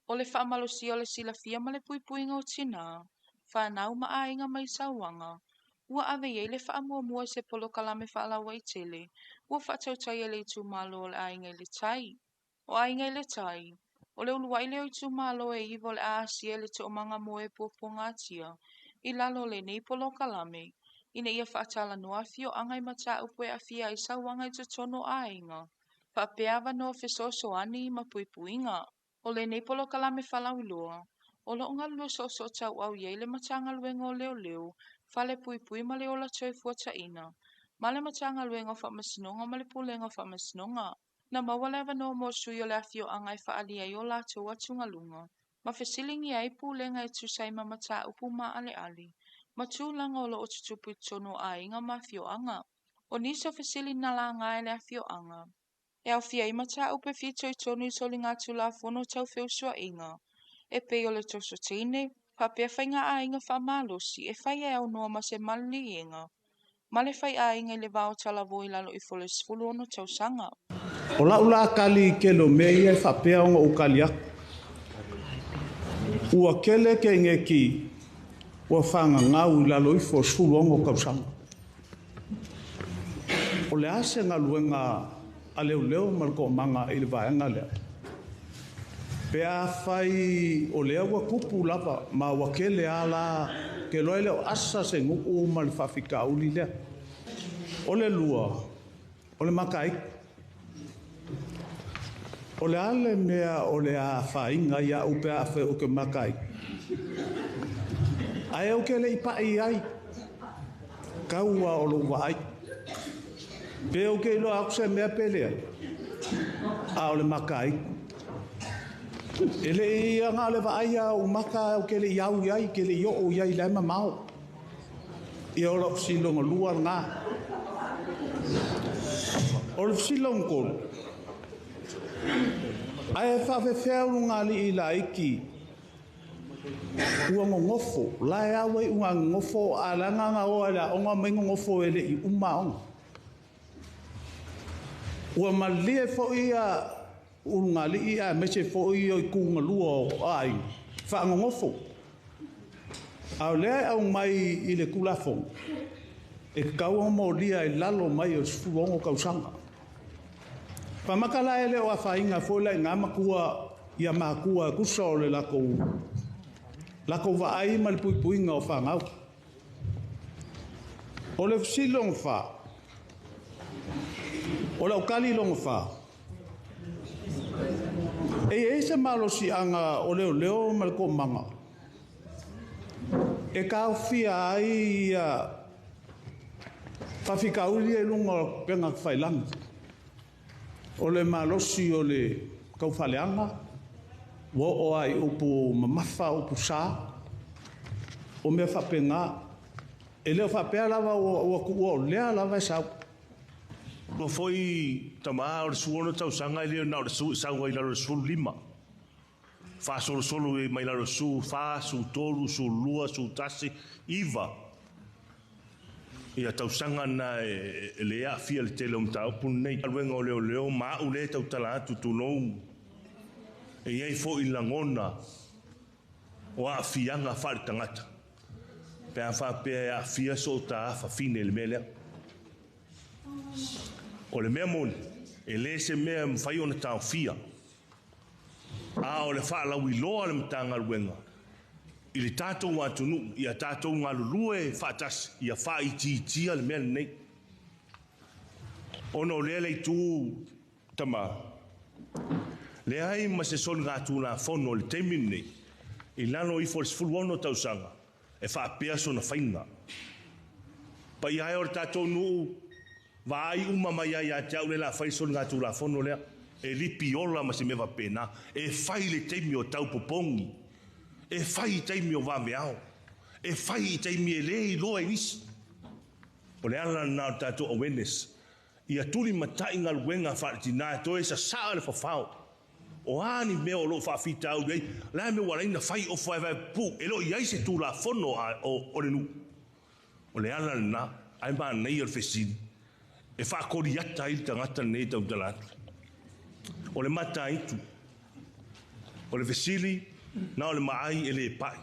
O le faamalosia o le silafia ma le puipuiga o tinā, fanau ma aiga mai sauaga, ua ave i ai le faamuamua i se polokalame faalauaitele ua faatautai e le itumalo o le Aiga i le Tai. O Aiga i le Tai, o le uluai lea o itumalo e 9 o le a asia i le toomaga moe puapuagatia i lalo o lenei polokalame, ina ia faatalanoa afioaga i mataupu e aafia ai sauaga i totonu o aiga, faapea avanoa fesoasoani ma puipuiga. O lenei polokalame faalauiloa, o lo o galulue soosootauau i ai le Matagaluega o Leoleo, Falepuipui ma le Ola Toefuataiga, ma le Matagaluega o Faamasinoga ma le Pulega o Faamasinoga. Na maua le avanoa mo sui o le afioaga e faaalia ai o latou atugaluga ma fesiligia ai pulega e tusa ai ma mataupu maaleale ma tulaga o lo o tutupu i totonu o aiga ma afioaga. O nisi o fesili na laga e le afioaga, e aofia ai mataupu e fitoitonu i soligatulafono tau feusuaiga, e pei o le toso teine, faapea faiga aiga faamalosi e fai e aunoa ma se maliliega ma le faiaiga i le va o talavou i lalo ifo o le 16 tausaga. O lau la tali i tele o mea ia e faapea ona ou tali atu. Ua tele teineiti ua fagagau i lalo ifo o le 16 tausaga. O le a se galuega a leoleo ma le toomaga i le vaega lea? Pe afai o lea ua tupu lava ma ua tele lava la, ou te iloa e le o asa se nuu ma le faafitauli lea. O le lua, o le makaitu. O le a le mea o le a afaina ai au pe afai ou te makaitu? Ae ou te le i pai i ai, tau lava o lou vaai. Pe ou te iloa atu se mea pe leai, a o le makaitu. E le i na o le vaai lava o ou maka ou te le i au i ai, te le i oo i ai la e mamao. Ia o lau fesili lona lua lena. O le fesili lona tolu, ae faafefea ulugalii laiti ua nonofo, la e au ai uga nonofo, a leaga na o ai i le aoga omai nonofo e le i uma aoga. Ua malie foi ia ulugalii aemaise foi o itu galua o aiga, faanonofo. A o lea e aumai i le Tulafono, e tatau ona molia i lalo mai o le 16 tausaga. Faamata la e le o afaina foi la i ina matua ia matua e tusa o le latou vaai ma le puipuiga o fanau. O le fesili lona fa, o lau tali lona fa, e i ai se malosiaga o leoleo ma le toomaga e taofia ai ia faafitauli ia i luga o upega tafailagi. O le malosi o le taufaaleaga, ua oo lava i upu mamafa, upu sa, o mea faapena. E le o faapea lava ua tuua o lea lava e sau. Ua foi tama o le 16 tausaga e le na o le sau ai lalo o le 15. Faasolosolo mai lalo o le 14, 13, 12, 11, 9. Ia tausaga na e le aafia le tele o mataupu lenei. Galuega o leoleo ma au le tautala atu tulou. E i ai foi lagona o aafiaga faale-tagata. Pe a faapea e aafia so ta afafine i le mea lea. O le mea moni, e le se mea e mafai ona taofia. A o le faalauiloa le Matagaluega i le tatou atunuu, ia tatou galulue faatasi, ia faaitiitia le mea lenei. Ona o lea le itu tama, leai ma se soligatulafono i le taimi lenei, i lalo ifo o le 16 tausaga, e faapea sona faiga. Paia ai o le tatou nuu, vaai uma mai ai ia te au le la fai soligatulafono lea. E lipi ola ma se mea faapena. E fai le taimi o taupopogi. E fai i taimi o vaveao. E fai i taimi e le iloa i nisi. O le ala lena o le tatou awareness. Ia tuli matai galuega faaletina e toe sasaa le fafao. O a ni mea o loo faafitauli ai, la mea ua ala ai ona fai ofa e vae pupuu, e le o i ai se tulafono o le nuu. O le ala lena, ae manaia le fesili. E faakoliata ai le tagata lenei e tautala atu. O le mataitu, o le fesili, na o le maai e le pai.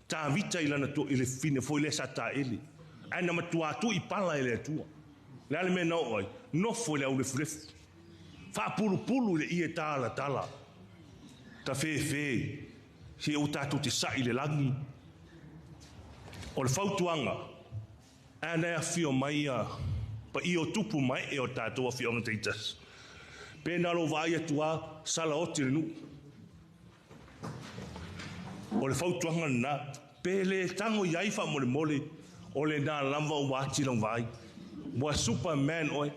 Tavita i lana to, i le fine foi lea sa taele. Ae na matua tuu i pala e le Atua. Le a le mea na oo ai? Nofo i le aulefulefu. Faapulupulu i le ie talatala. Tafefe, se ua tatou te sa'i i le lagi. O le fautuaga, a na e afio mai ia paia o tupu ma ee o tatou afioaga taitasi. Pe na lou vaai atu lava, sala oti le nuu. O le fautuaga lena, pe le tago i ai faamolemole, o lena lava ua ati lau vaai. Ua superman oe.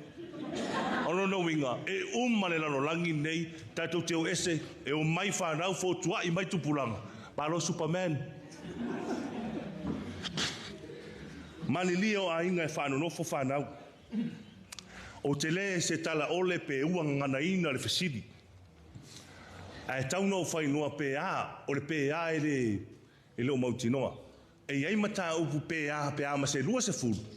O lona uiga, e uma le lalolagi lenei, tatou te o ese, e omai fanau fotuai mai tupulaga, malo superman. Malilie o aiga e faanonofo fanau. Ou te le se tala ole pe ua gaganaina le fesili. Ae tau na ou fainoa pe a, o le pe a e le, e le o mautinoa. E i ai mataupu pe a pe a ma se 20,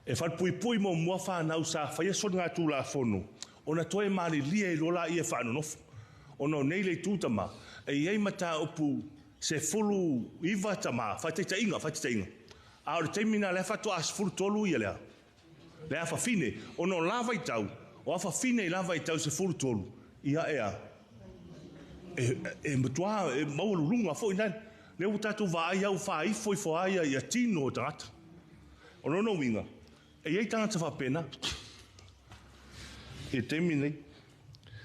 e falepuipui muamua fanau sa faia soligatulafono ona toe malilie ai loa laia e faanonofo. Ona o nei le itu tama, e i ai mataupu 19 tama, faataitaiga, faataitaiga. A o le taimi lena lea faatoa 13 ia lea, le afafine, ona o la vaitau, o afafine i la vaitau 13, ia e a, e, e matua e maualuluga foi lea. Lea ua tatou vaai au faaifo ifo lava ia, ia tino o tagata. O lona uiga, e i ai tagata faapena i le taimi lenei.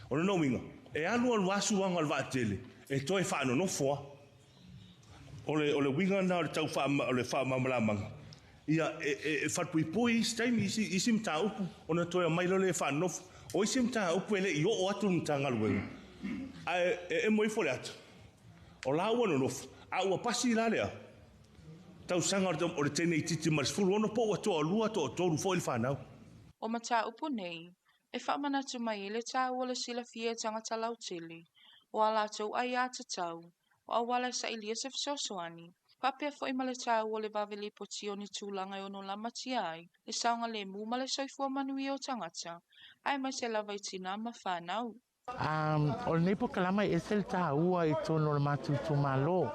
O lona uiga, e alu alu lava suaga o le vaatele e toe faanonofo lava. O le, o le uiga lena o le tau o le faamalamalamaga, ia e, e, e falepuipui isi taimi, isi, isi mataupu, ona toe aumai loa lea e faanonofo. O isi mataupu e le i oo atu le Matagaluega, ae e emo ifo le ata, o la ua nonofo, a ua pasi la lea tausaga o le teine itiiti ma le 16 po ua toalua, toatolu foi le fanau. O mataupu nei, e faamanatu mai ai le taua o le silafia e tagata lautele, o a latou aiatatau, o auala e sailia se fesoasoani, faapea foi ma le taua o le vave lipotia o ni tulaga e ono lamatia ai le saogalemu ma le soifua manuia o tagata, aemaise lava i tinā ma fanau. O lenei polokalama e ese le taua i totonu o le matou itumalo.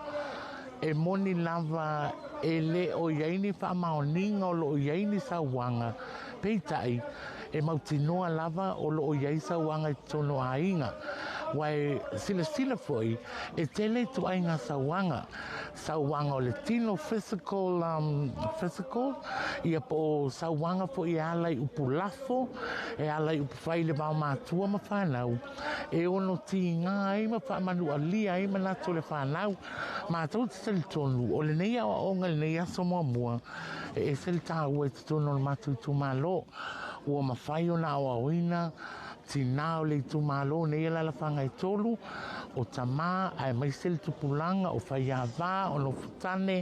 E moni lava e le o i ai ni faamaoniga o lo o i ai ni sauaga, peitai, e mautinoa lava o lo o i ai sauaga i totonu o aiga. Aua e silasila foi, e tele ituaiga sauaga, sauaga o le tino, physical, physical, ia po o sauaga foi e ala i upu lafo, e ala i upu fai i le vaomatua ma fanau, e ono tiga ai ma faamanualia ai manatu o le fanau. Matou te talitonu, o lenei aoaoga i lenei aso muamua, e ese le taua i totonu o le matou itumalo. Ua mafai ona aoaoina tinā o le itumalo nei alalafaga e tolu, o tamā aemaise le tupulaga, o faiāvā, o nofotane,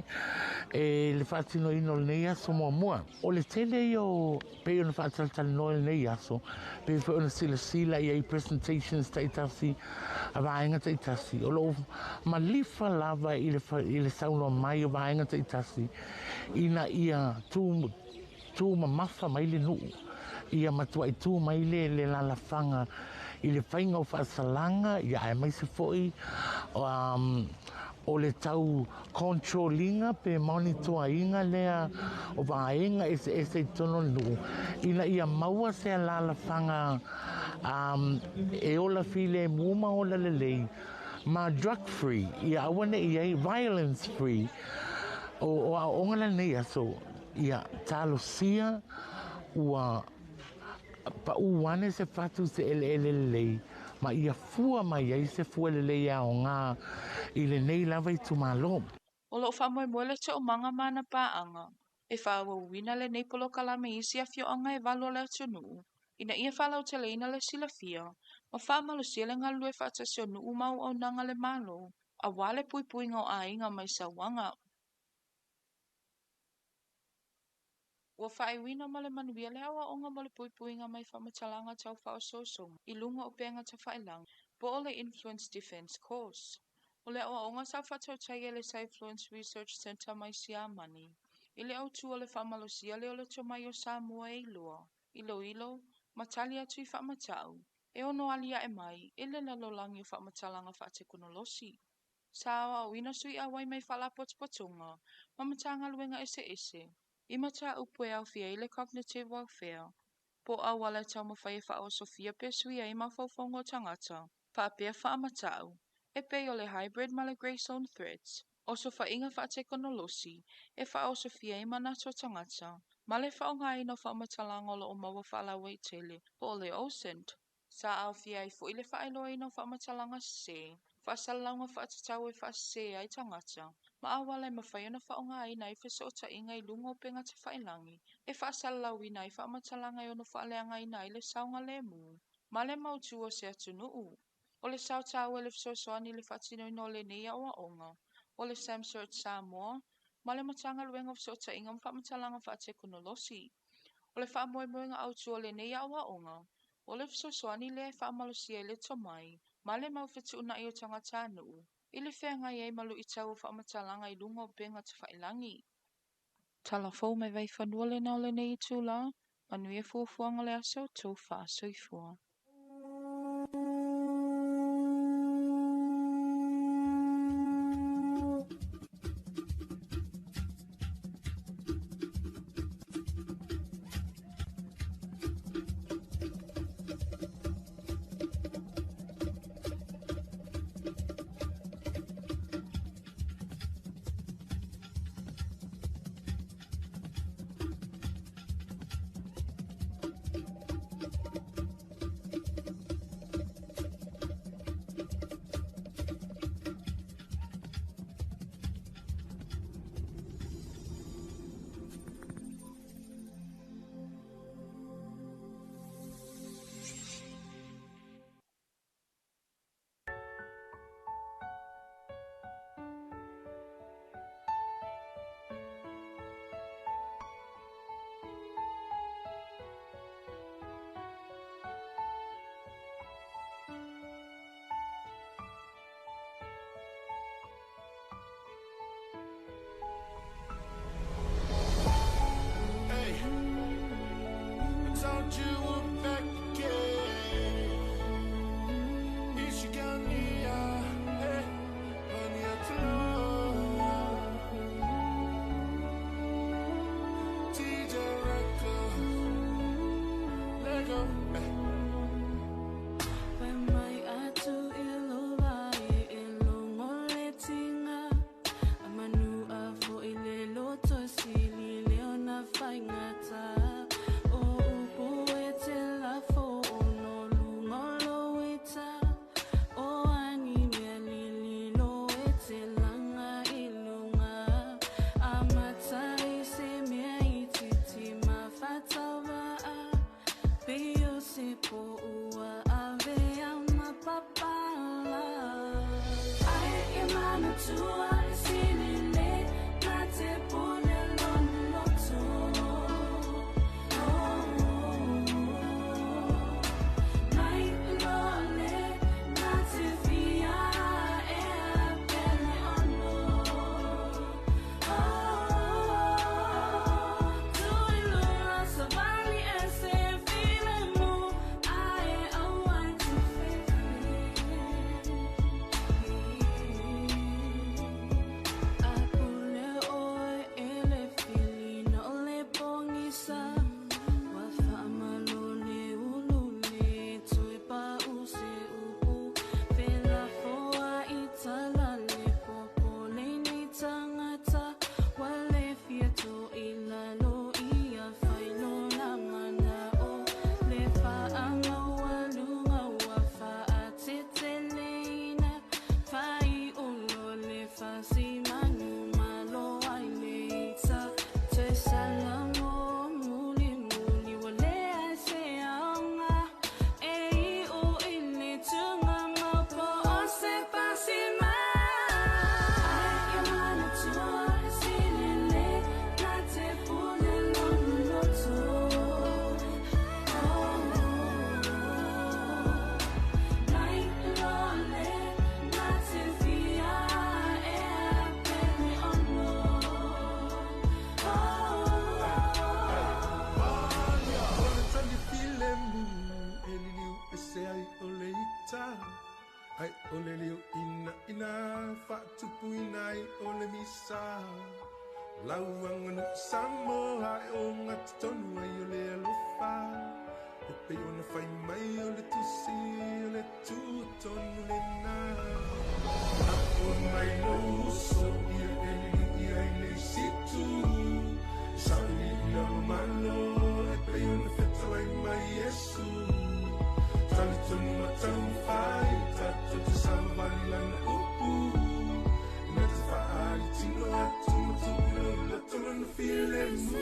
e le faatinoina o lenei aso muamua. O le tele ia o, pei ona faatalatalanoa i lenei aso, pei foi ona silasila i ai presentations taitasi a vaega taitasi, o lo o malifa lava i le, i le saunoa mai o vaega taitasi ina ia tū, tū mamafa mai le nuu, ia matuai tū mai le, le lalafaga i le faiga o faasalaga, ia aemaise foi um, o le tau control ina pe monitoaina lea o vaega eseese i totonu o le nuu ina ia maua se alalafaga um, e ola filemu ma ola lelei ma drug free, ia aua ne i ai violence free. O, o aoaoga la lenei aso, ia talosia ua paʻū ane se fatu i se ʻeleʻele lelei ma ia fua mai ai se fua lelei e aoga i lenei lava itumalo. O lo o faamoemoe le toomaga ma ana paaga e faaauauina lenei polokalame i isi afioaga e valu o le atunuu ina ia faalauteleina le silafia ma faamalosia le galulue faatasi o nuu ma auaunaga a le Malo aua le puipuiga o aiga mai sauaga. Ua faaiuina ma le manuia le aoaoga mo le puipuiga mai faamatalaga tau faaosoosoga i luga o upega tafailagi po o le Influence Defense Course. O le aoaoga sa faatautai e le Cyfluence Research Centre mai Siamani i le autu o le faamalosia lea o le tomai o Samoa e iloa. iloilo, ma tali atu i faamatau e ono aliae mai i le lalolagi o faamatalaga faatekonolosi. Sa aoaoina sui auai mai faalapotopotoga ma Matagaluega eseese i mataupu e aofia ai le cognitive welfare, po o auala e taumafai e faaosofia pe suia ai mafaufauga o tagata faapea faamatau e pei o le hybrid ma le grey zone threats, osofaiga faatekonolosi e faaosofia ai manatu o tagata, ma le faaaogaina o faamatalaga o lo o maua faalauaitele po o le OSINT. Sa aofia ai foi le faailoaina o faamatalaga sese, faasalalauga faatatau e faasese ai tagata, ma auala e mafai ona faaaogaina ai fesootaiga i luga o upega tafailagi e faasalalauina ai faamatalaga e ono faaleagaina ai le saogalemu ma le mautu o se atunuu. O le sao taua i le fesoasoani i le faatinoina o lenei aoaoga o le SAMCERT Samoa ma le Matagaluega o Fesootaiga ma Faamatalaga Faatekonolosi. O le faamoemoega autu o lenei aoaoga, o le fesoasoani lea e faamalosia ai le tomai ma le mau fetuunai o tagatanuu i le feagai ai ma luitau o faamatalaga i luga o upega tafailagi. Tala fou mai Vaifanua lena o lenei itulā, manuia fuafuaga o le aso, outou faasoifua. Hey, I told you we're back again. Ishigania, hey, honey, TJ Records, let go. Hey. Fai mai atu i lo vai e longo le tinga A manu a fo i le loto sili le ona whaingata O upu e te lafo o no lungo lo ita O ani mea lili lo e te langa i lunga A matai se mea i titi ma whatawa Pio se po ua ave a mapapala Ai e mana tua e silile Na te pune lona loto Mai lole na te fia e a pele ono le leo ina ina faatupuina ai o le misa. Lauanga no Samoa e o gatotonu ai o le alofa. E pei ona fai mai o le tusi o le tutonu lena. Apo mai lou uso ia e lili'i ai le isi itu. Sailiili malo e pei ona fetalai mai Iesu. Talitonu ma taumafai tatou te savavali lana upu. Na te faaalitino atu ma tupu lou loto lona filemu.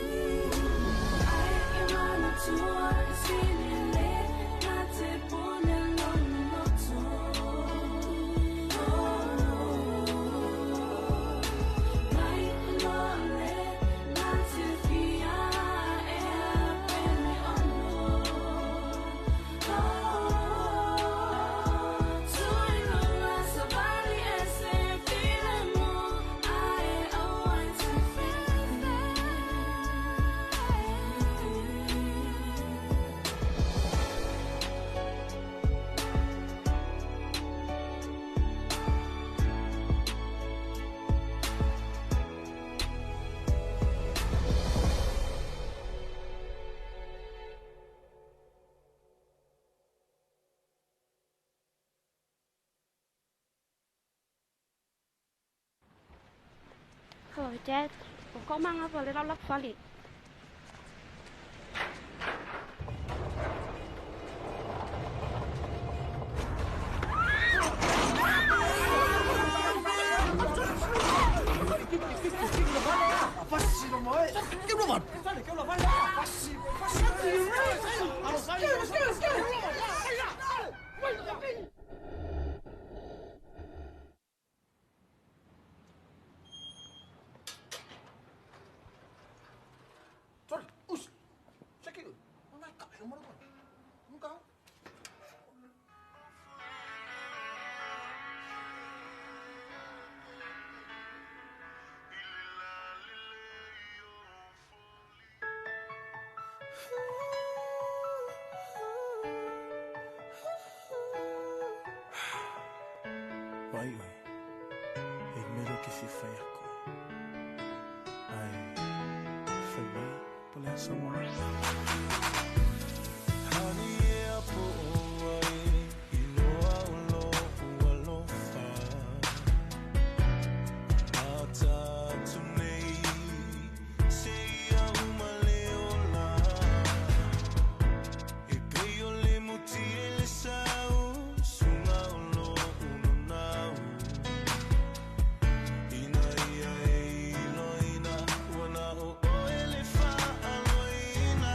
Hello, Dad. 我刚刚回来到那里。 Vai oi, e mero ke si whai ako. Ai, whai mai, po lea Samoa. Hani e apo o ai, iloa o lo alofa. Matatu nei, se ia uma le ola. E pei o le muti e le sau, sunga o lo unonau. Ina ia e iloina, ua na o oe le faaloina.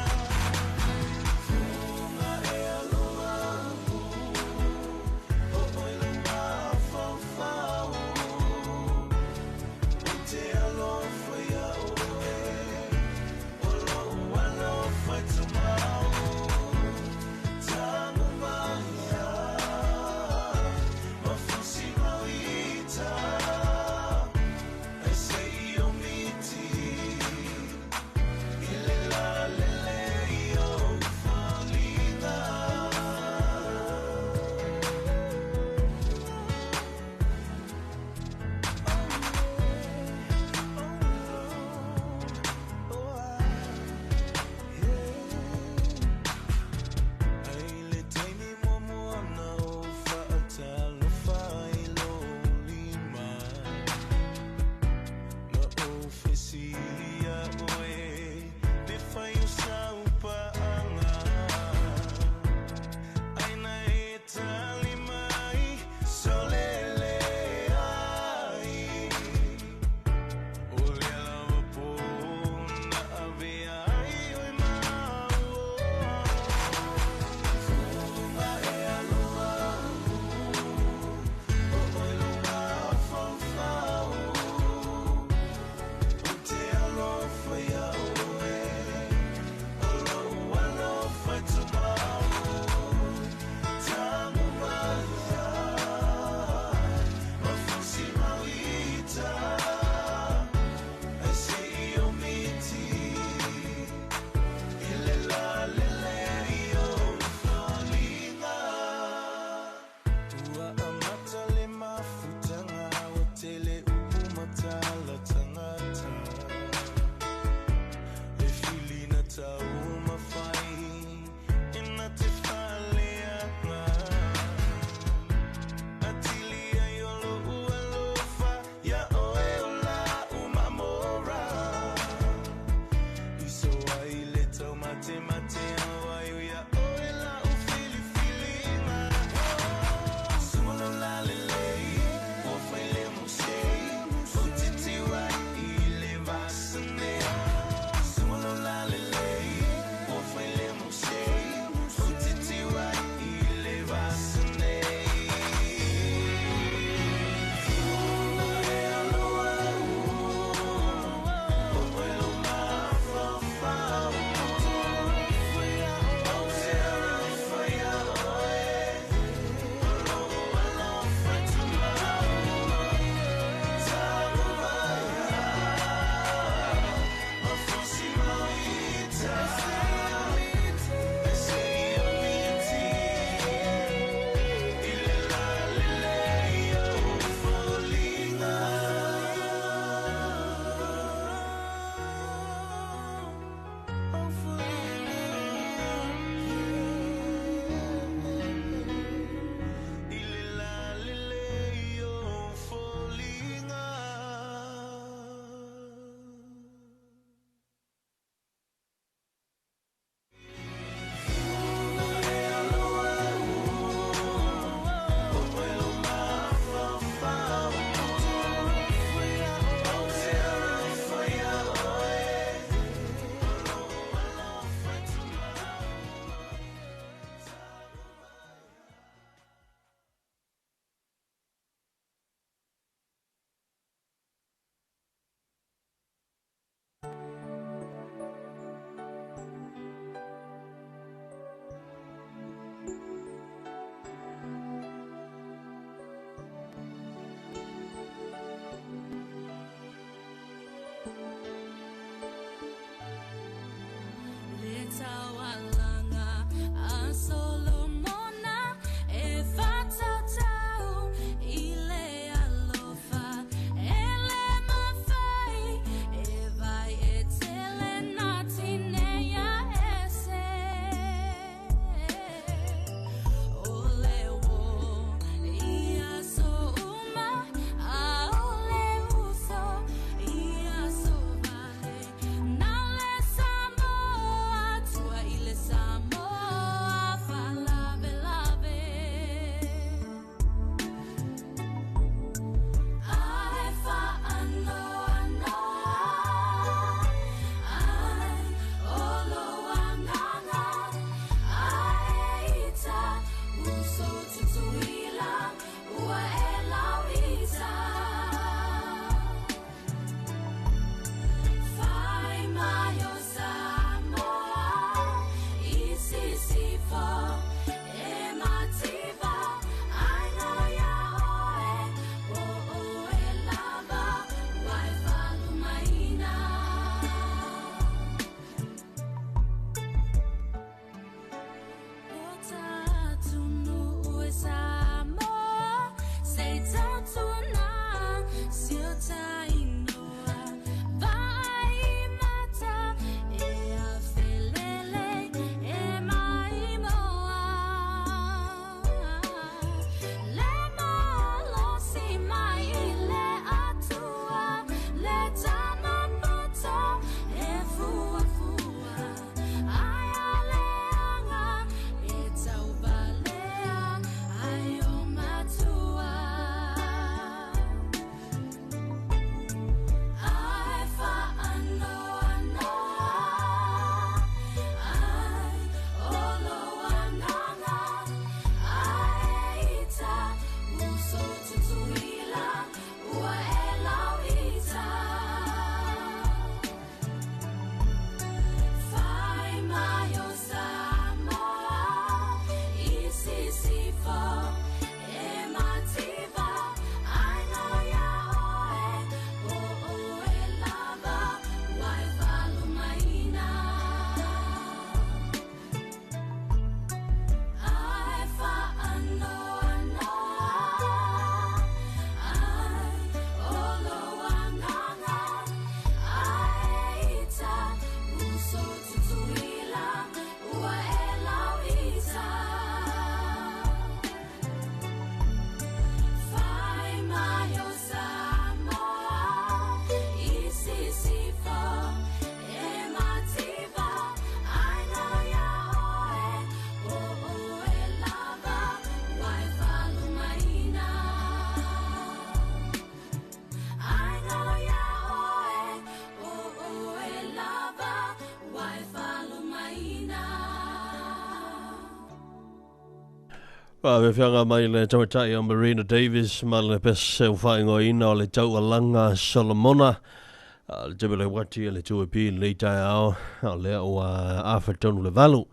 taualaga a Solomona e fa'atautau i le alofa e lē mafai e vai e tele na tineia ese o le uō i aso uma a o le uso i aso vale na le Samoa tua i le Samoa faalavelave Ae faanoanoa ai o lou agaga ae ita uso Tutuila ua e lauita Fai mai o Samoa i Sisifo e mativa ai nalo iā ʻoe o ʻoe lava ua e faalumaina. Lo ta atunuu e Samoa se i tautuana si o ta inoa vaai mata e afelele e maimoa Le malosi mai i le Atua le tama poto e fuafua ai a leaga e tauvalea ai o matua. Ae faanoanoa ai o lou agaga ae ita uso Tutuila ua e lauita Fai mai o Samoa i Sisifo e mativa ai nalo iā ʻoe o ʻoe lava ua e faalumaina. Ae faanoanoa ai o lou agaga ae ita uso Tutuila ua e lauita Fai mai o Samoa i Sisifo e mativa ai nalo iā ʻoe o ʻoe lava ua e faalumaina. Ai nalo iā ʻoe o ʻoe lava ua e faalumaina. Faafiafiaga mai le tamaitai o Marina Davis ma le pese ua faaigoaina o le Taualaga a Solomona. A le tele le uati a le 2AP i lenei taeao, a o lea ua afa tonu le 8.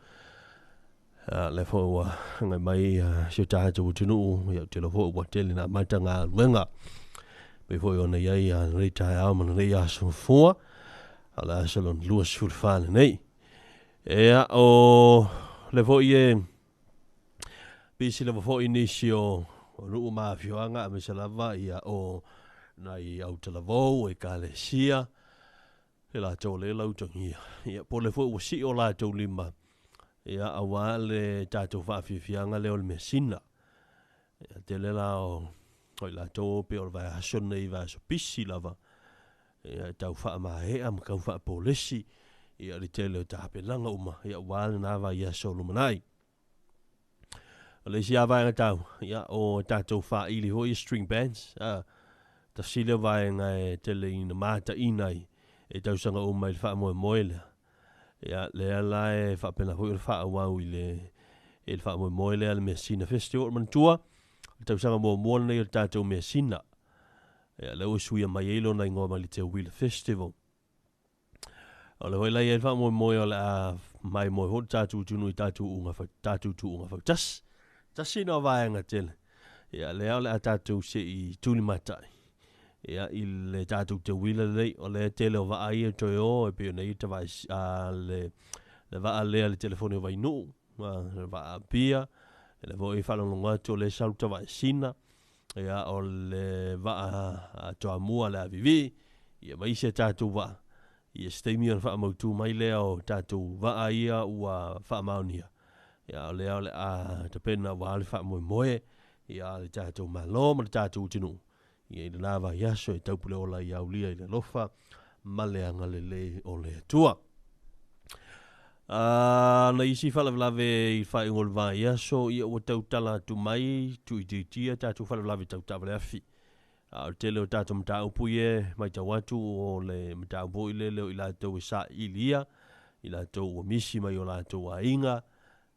A lea foi ua agai mai si o tatou atunuu, ia ou te iloa foi ua tele ina amata galuega. Pei foi ona i ai lenei taeao ma lenei aso fua, a o le aso lona 24 lenei. Ea, o lea foi e pisi lava foi nisi o nuu ma afioaga aemaise lava ia o nai autalavou, ekalesia, e latou o lea e lautagia. Ia, po o lea foi ua sii o latou lima, ia, aua le tatou faafiafiaga lea o le measina. Ia, tele la o i latou pei o le vaiaso lenei, vaiaso pisi lava, ia, e tau faamaea ma tau faapolesi, ia, le tele o tapenaga uma, ia, aua lena vaiaso o lumanai. O le isi lava vaega taua, ia, o tatou faaili foi ia string bands, a, tasi lea vaega e tele ina mataina ai e tausaga uma i le faamoemoe lea. Ia, lea la e faapena foi ona faaauau i le, i le faamoemoe lea le Measina Festival. Manatua, o le tausaga muamua lenei o le tatou Measina. Ia, lea ua suia mai ai lona igoa mai le Teuila Festival. O le foi la i ai le faamoemoe o le a maimoe foi le tatou atunuu i tatou uga tatou tuuga fautasi. Tasi lena o vaega tele. Ia, lea o le a tatou se i tulimatai. Ia, i le tatou teuila lelei, o lea tele o vaa ia toe o, e pei ona i ai tavai, a, le, Le vaa lea le telefoni o Vainuu, le vaa Apia, le foi faalogologo atu o le sau tavaesina, ia o le vaa Toamua le AVV, ia ma isi a tatou vaa. Ia se taimi ona faamautu mai lea o tatou vaa ia ua faamaonia. Ia o lea o le a tapena aua le faamoemoe, ia le tatou Malo ma le tatou atunuu. Ia i lena vaiaso e taupule ola i aulia i le alofa ma le agalelei o le Atua. Na isi faalavelave i faaiuga o le vaiaso, ia ua tautala atu mai tuuitiitia tatou faalavelave tau taavale afi. A o le tele o tatou mataupu ia e matau atu o le mataupu foi lele o i latou e sailia, i latou ua misi mai o latou aiga,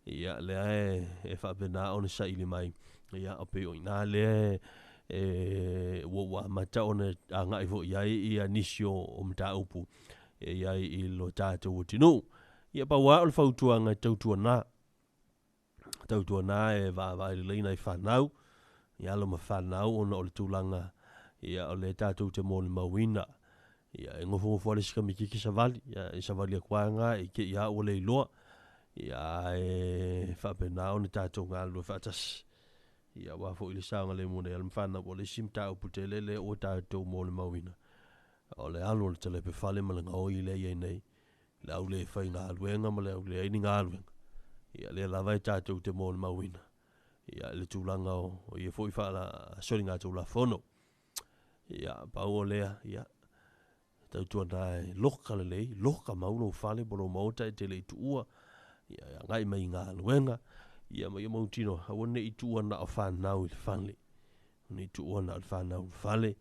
ia lea e faapena ona saili mai, ia o pei o i ina lea e ua amata ona agai foi i ai ia nisi o mataupu e i ai i lo tatou atunuu. Ia pau lava o le fautuaga e tautuana. Tautuana e vaavaai lelei nai fanau, i alo ma fanau ona o le tulaga ia o le tatou te molimauina. Ia e gofogofo lava le isi tamaitiiti savali, ia e savali atu lava lena e te i lava ua le iloa. Ia e faapena ona tatou galulue faatasi. Ia aua foi le saogalemu o nai alo ma fanau, o le isi mataupu tele lea ua tatou molimauina. O le alu o le talepe fale ma le gaoi lea e i ai nei, le au le faigaluega ma le au leai ni galuega. Ia lea lava e tatou te molimauina. Ia le tulaga o ia foi faasoligatulafono. Ia pau o lea, ia tautuana e loka lelei, loka mau lou fale po lou maota e te le i tuua. Ia e agai mai i galuega. Ia ma ia mautinoa, aua ne i tuua na o fanau i le fale. Ne i tuua na o le fanau i le fale.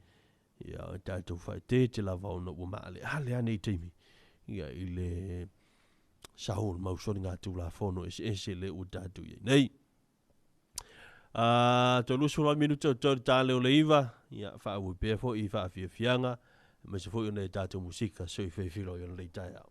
Ia o tatou faaeteete lava ona ua maaleale lava nei taimi. Ia i le sau o le mau soligatulafono eseese lea ua tatou i ai nei. 38 minuta o totoe i le ta lea o le 9, ia faaauau pea foi i faafiafiaga, aemaise foi o nai a tatou musika soifeifilo i ona nei taeao.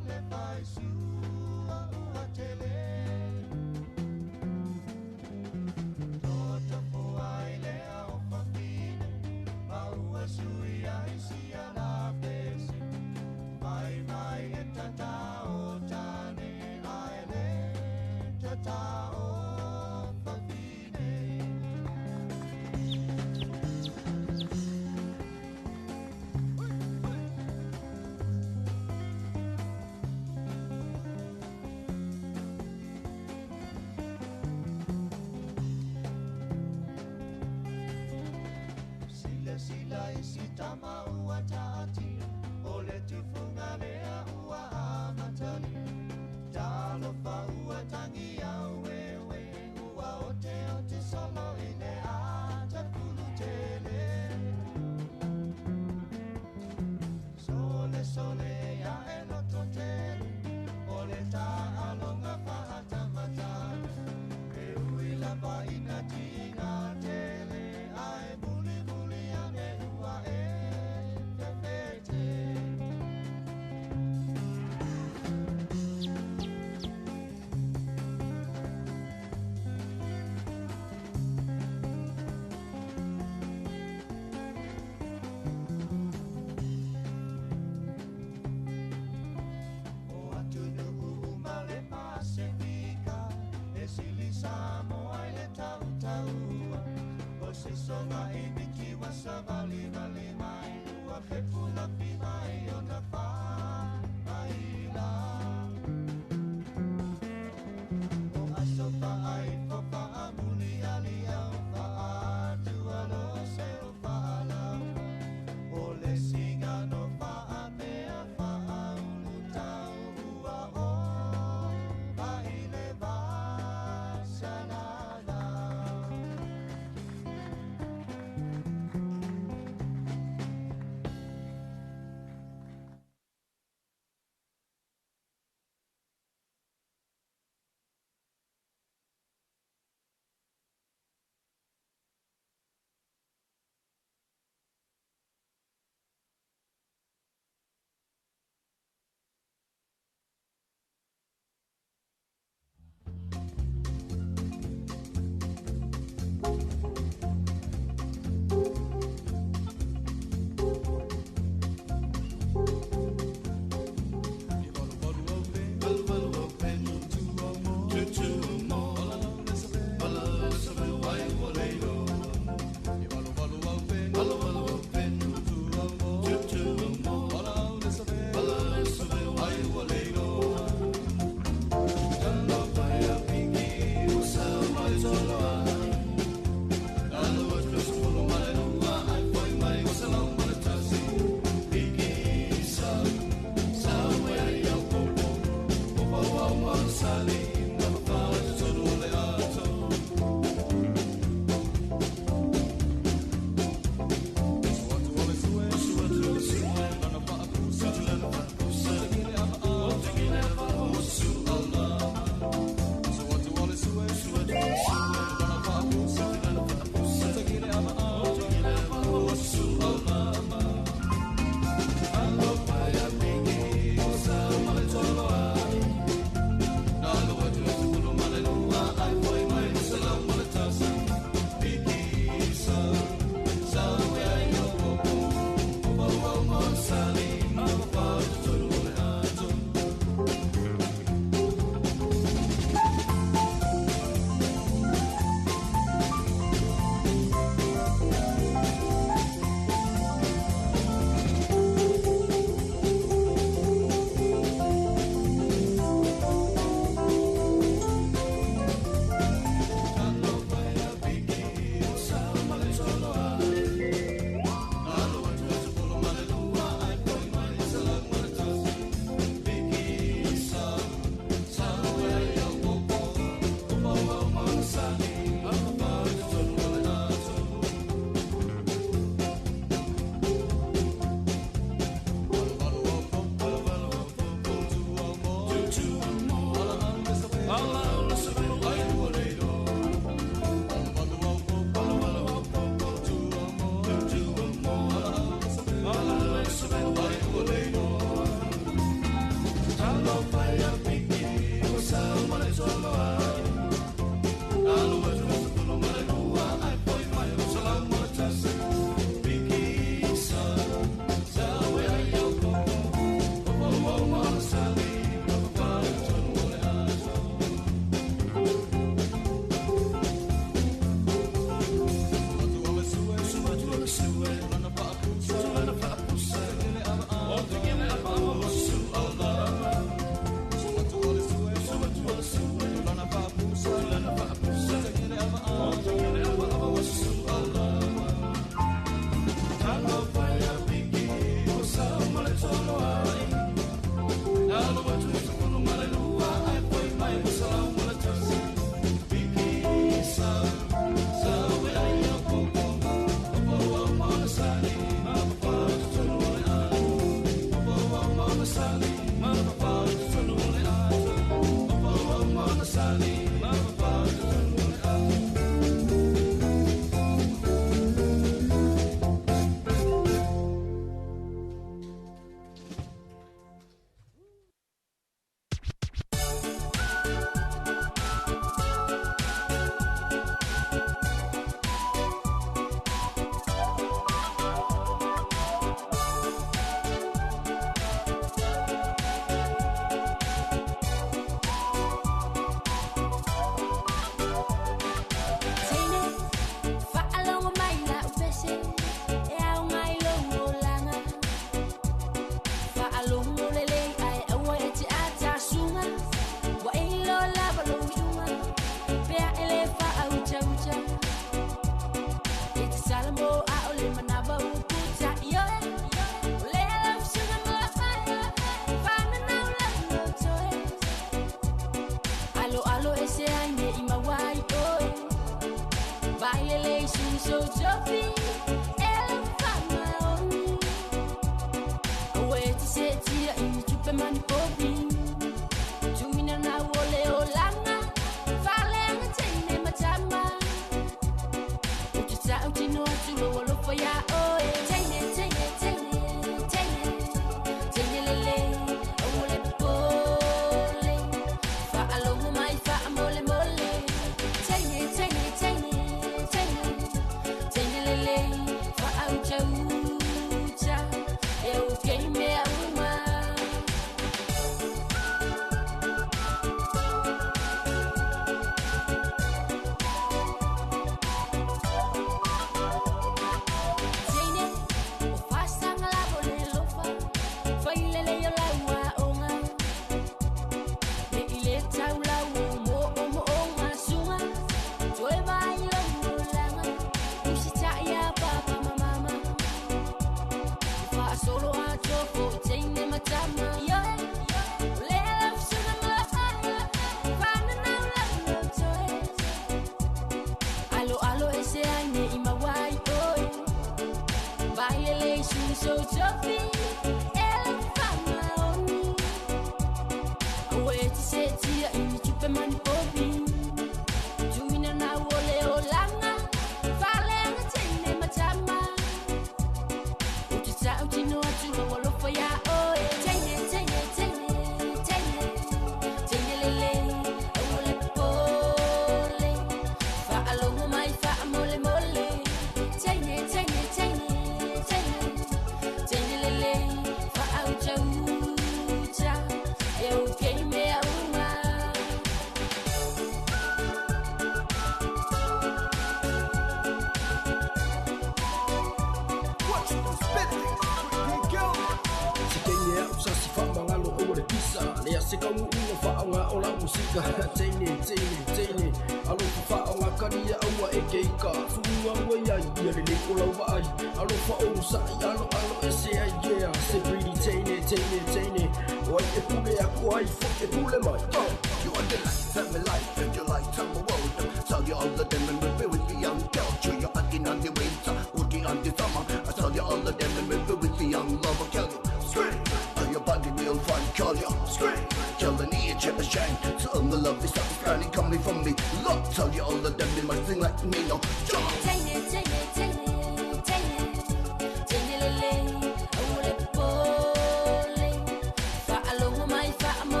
Fa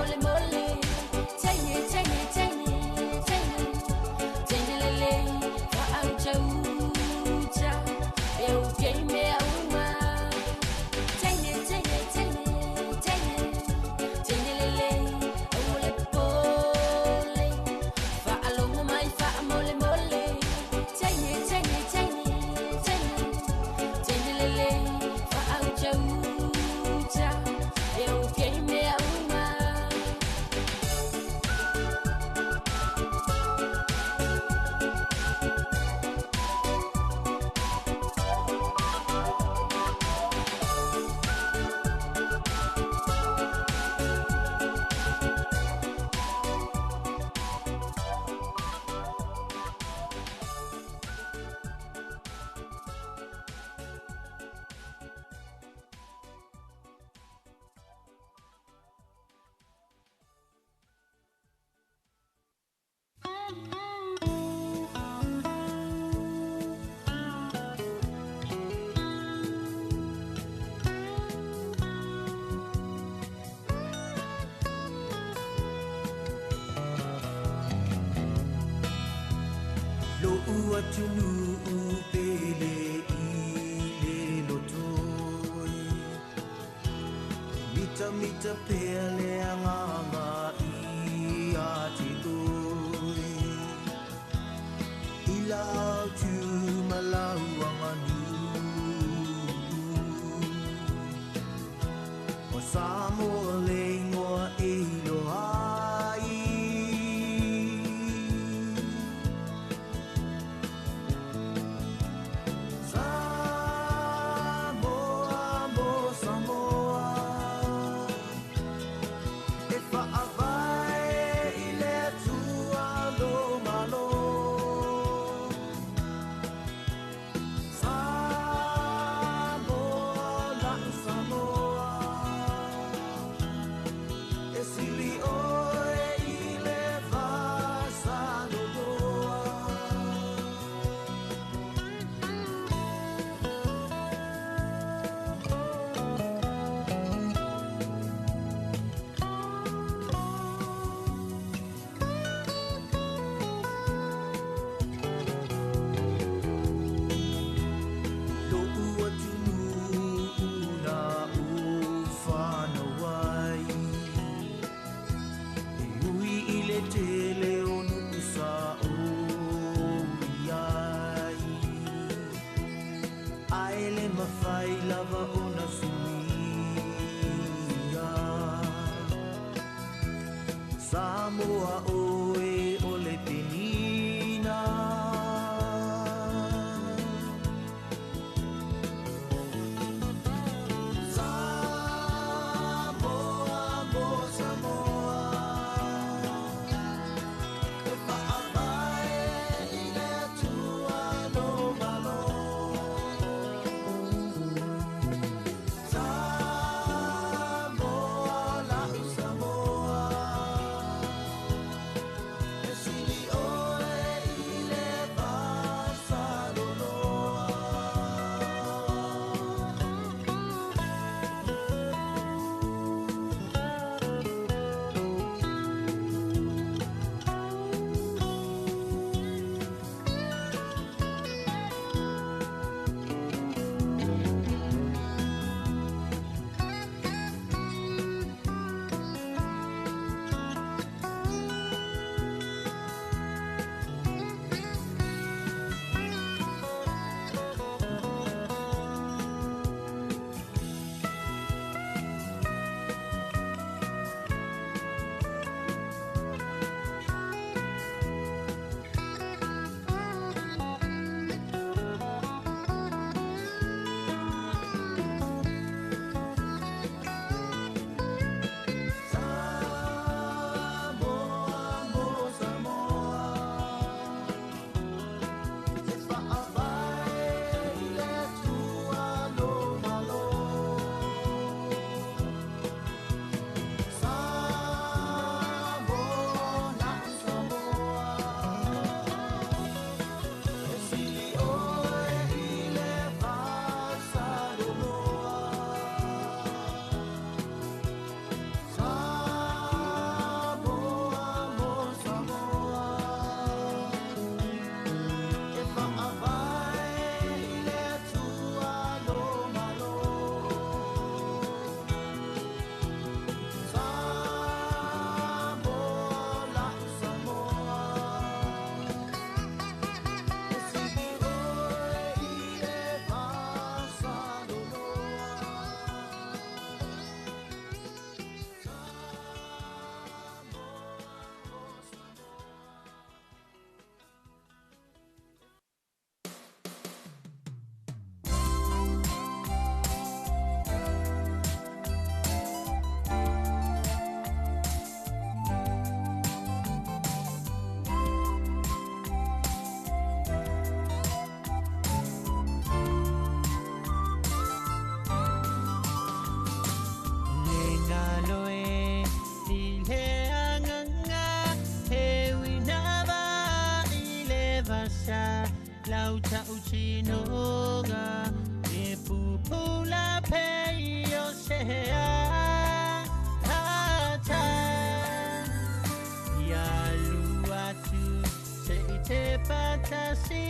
atunuu pele i le lotoi. Mita mita pea le agaga ia te oe. I lau tu ma lau aganuu. O Samoa le ingoa e iloa ai. Samoa mo Samoa, e faavae i le Atua lo Malo. Samoa la'u Samoa, e sili oe i le vasaloloa. Lo'u atunuu na ou fanau ai, e ui i le tele o nuu sa ou i ai. Ae le mafai lava ona suia. Samoa oe o le penina. Samoa mo Samoa, e faavae i le Atua lo Malo. Samoa la'u Samoa, e sili oe i le vasaloloa. Samoa mo Samoa, e faavae i le Atua lo Malo. Samoa la'u Samoa, e sili oe i le vasaloloa. Samoa mo Samoa, e faavae i le Atua lo Malo. Samoa la'u Samoa, e sili oe i le vasaloloa. Le galo e i le agaga, e uinava i le vasa, lau ta'utinoga, e pupula pe i o sea. Tata, ia lua atu, se i te patasi,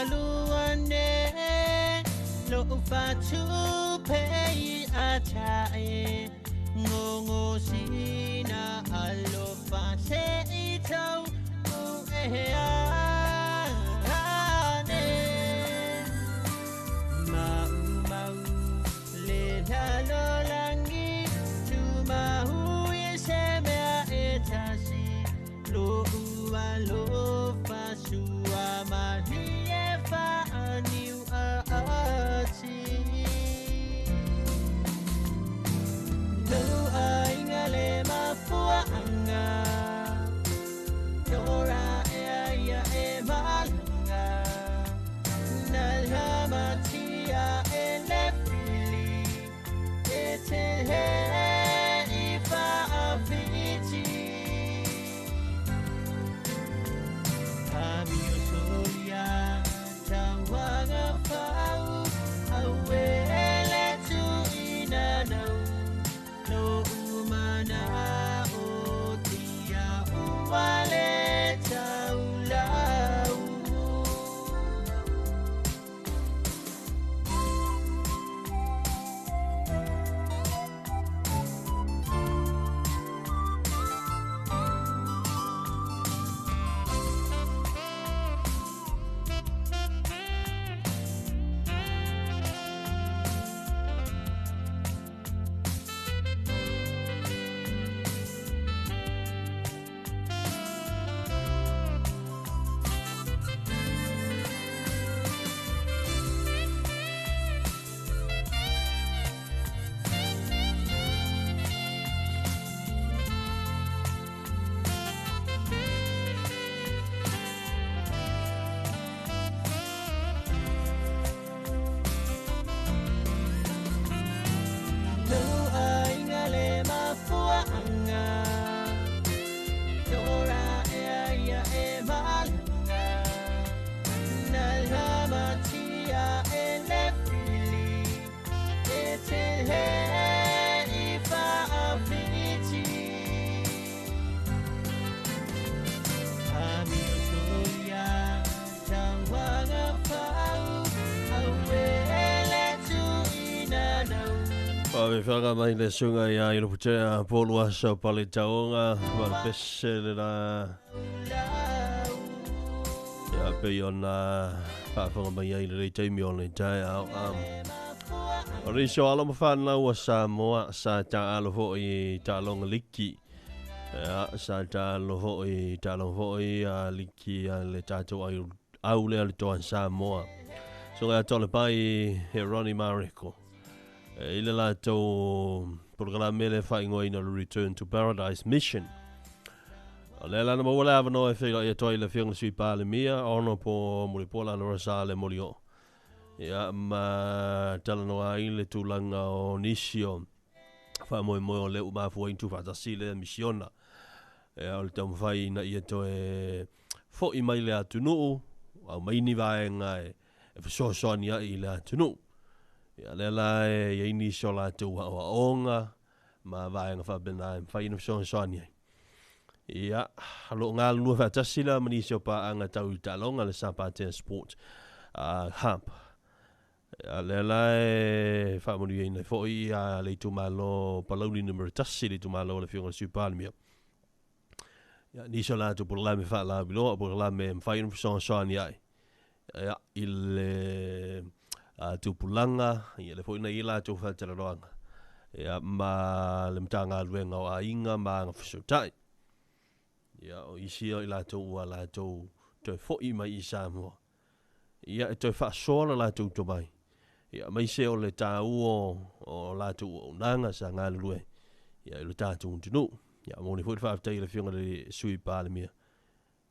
maluane Lo fatu pei atae Ngongo sina alofa se i tau u e ane Mau mau le lalo langi Tu mahu e se mea e tasi Lo ua lofa sua mahi e whaaniu a ati Lo ainga le mafuaanga Nora e aia e malanga Na lamatia e le fili E te he i whaawhiti Amio solia tauanga whau Aue le tuina nau No umana o tia uale taulau. Lo ainga le mafuaanga Nora e aia e malanga Na lamatia e le fili E te he i whaawhiti Amio solia tauanga whau Aue le tuina nau. Faafefaga mai le suga ia i loputea polu aso pale taoga ma le pese le la ia pei ona faafoga mai ai lelei taimi o le taeao. O le iso alo ma whanau a Samoa sa taalo fo'i taaloga liki. Ia sa taalo fo'i taaloga fo'i a liki a le tatou ai au lea le toa Samoa. So ia tole pai he Ronnie Mareko. E ile latou polokalame le faaigoaina o le Return to Paradise Mission. O lea lana maua le avanoa e feiloai atu ai le Afioga i le Sui Palemia, Honourable Mulipola Anarosa Molioo. Ia ma talanoa ai le tulaga o nisi o faamoemoe o lea ua mafua ai ona tuufaatasi lea misiona. Ia o le taumafai ina ia toe fo'i mai le atunuu, aumai ni vaega e fesoasoani ai i le atunuu. Ia lea la e i ai nisi o latou aoaoga ma vaega faapena e mafai ona fesoasoani ai. Ia, o lo o galulue faatasi la ma nisi o paaga tau i taaloga le Sapatea Sport Hub. Ia, lea la e faamanuiaina ai foi ia le itumalo Palauli numera 1, le itumalo o le Afioga i le Sui Palemia. Ia, nisi o latou polokalame faalauiloa, o polokalame e mafai ona fesoasoani ai ia, i le tupulaga, ia lea foi na i ai latou faatalanoaga ia, ma le Matagaluega o Aiga ma Agafesootai. Ia, o isi o i latou ua latou toe fo'i mai i Samoa, ia, e toe faasoa lo latou tomai, ia, aemaise o le tāua o latou auaunaga sa galulue ia, i lo tatou atunuu. Ia, momoli foi le faafetai i le Afioga i le Sui Palemia,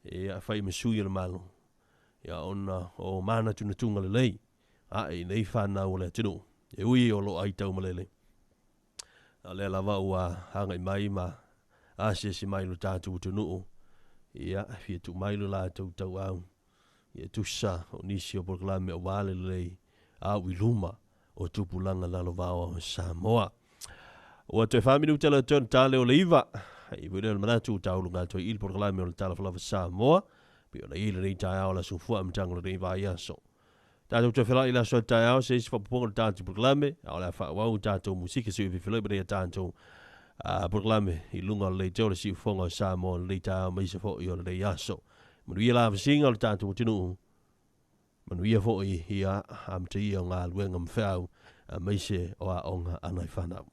ia, fai ma sui o le Malo, ia, ona o manatunatuga lelei ae i nei whanau o le atunuu, e ui o lo ai taumalele. A lea lava ua agai mai ma asiasi mai lo tatou atunuu, ia, fia tuu mai lo latou tauau, ia tusa o nisi o polokalame aua le lelei au i luma o tupulaga lalovaoa o Samoa. Ua toe 4 minuta le tone tale o le 9. I foi lea o le manatu taulu atoa i le polokalame o le Talofa Lava Samoa. Pei ona i ai lenei taeao o le aso fua amataga o lenei vaiaso. Tatou toe felai i le aso a taeao se isi faaopoopoga o le tatou polokalame, a o le a faaauau tatou musika se i fefeloi ma nei a tatou polokalame i luga o le leitio o le siufofoga o Samoa i lenei taeao ma isi foi o lenei aso. Manuia lavasiga o le tatou atunuu, manuia foi ia amataia o galuega ma feau, aemaise o aoga a nai fanau.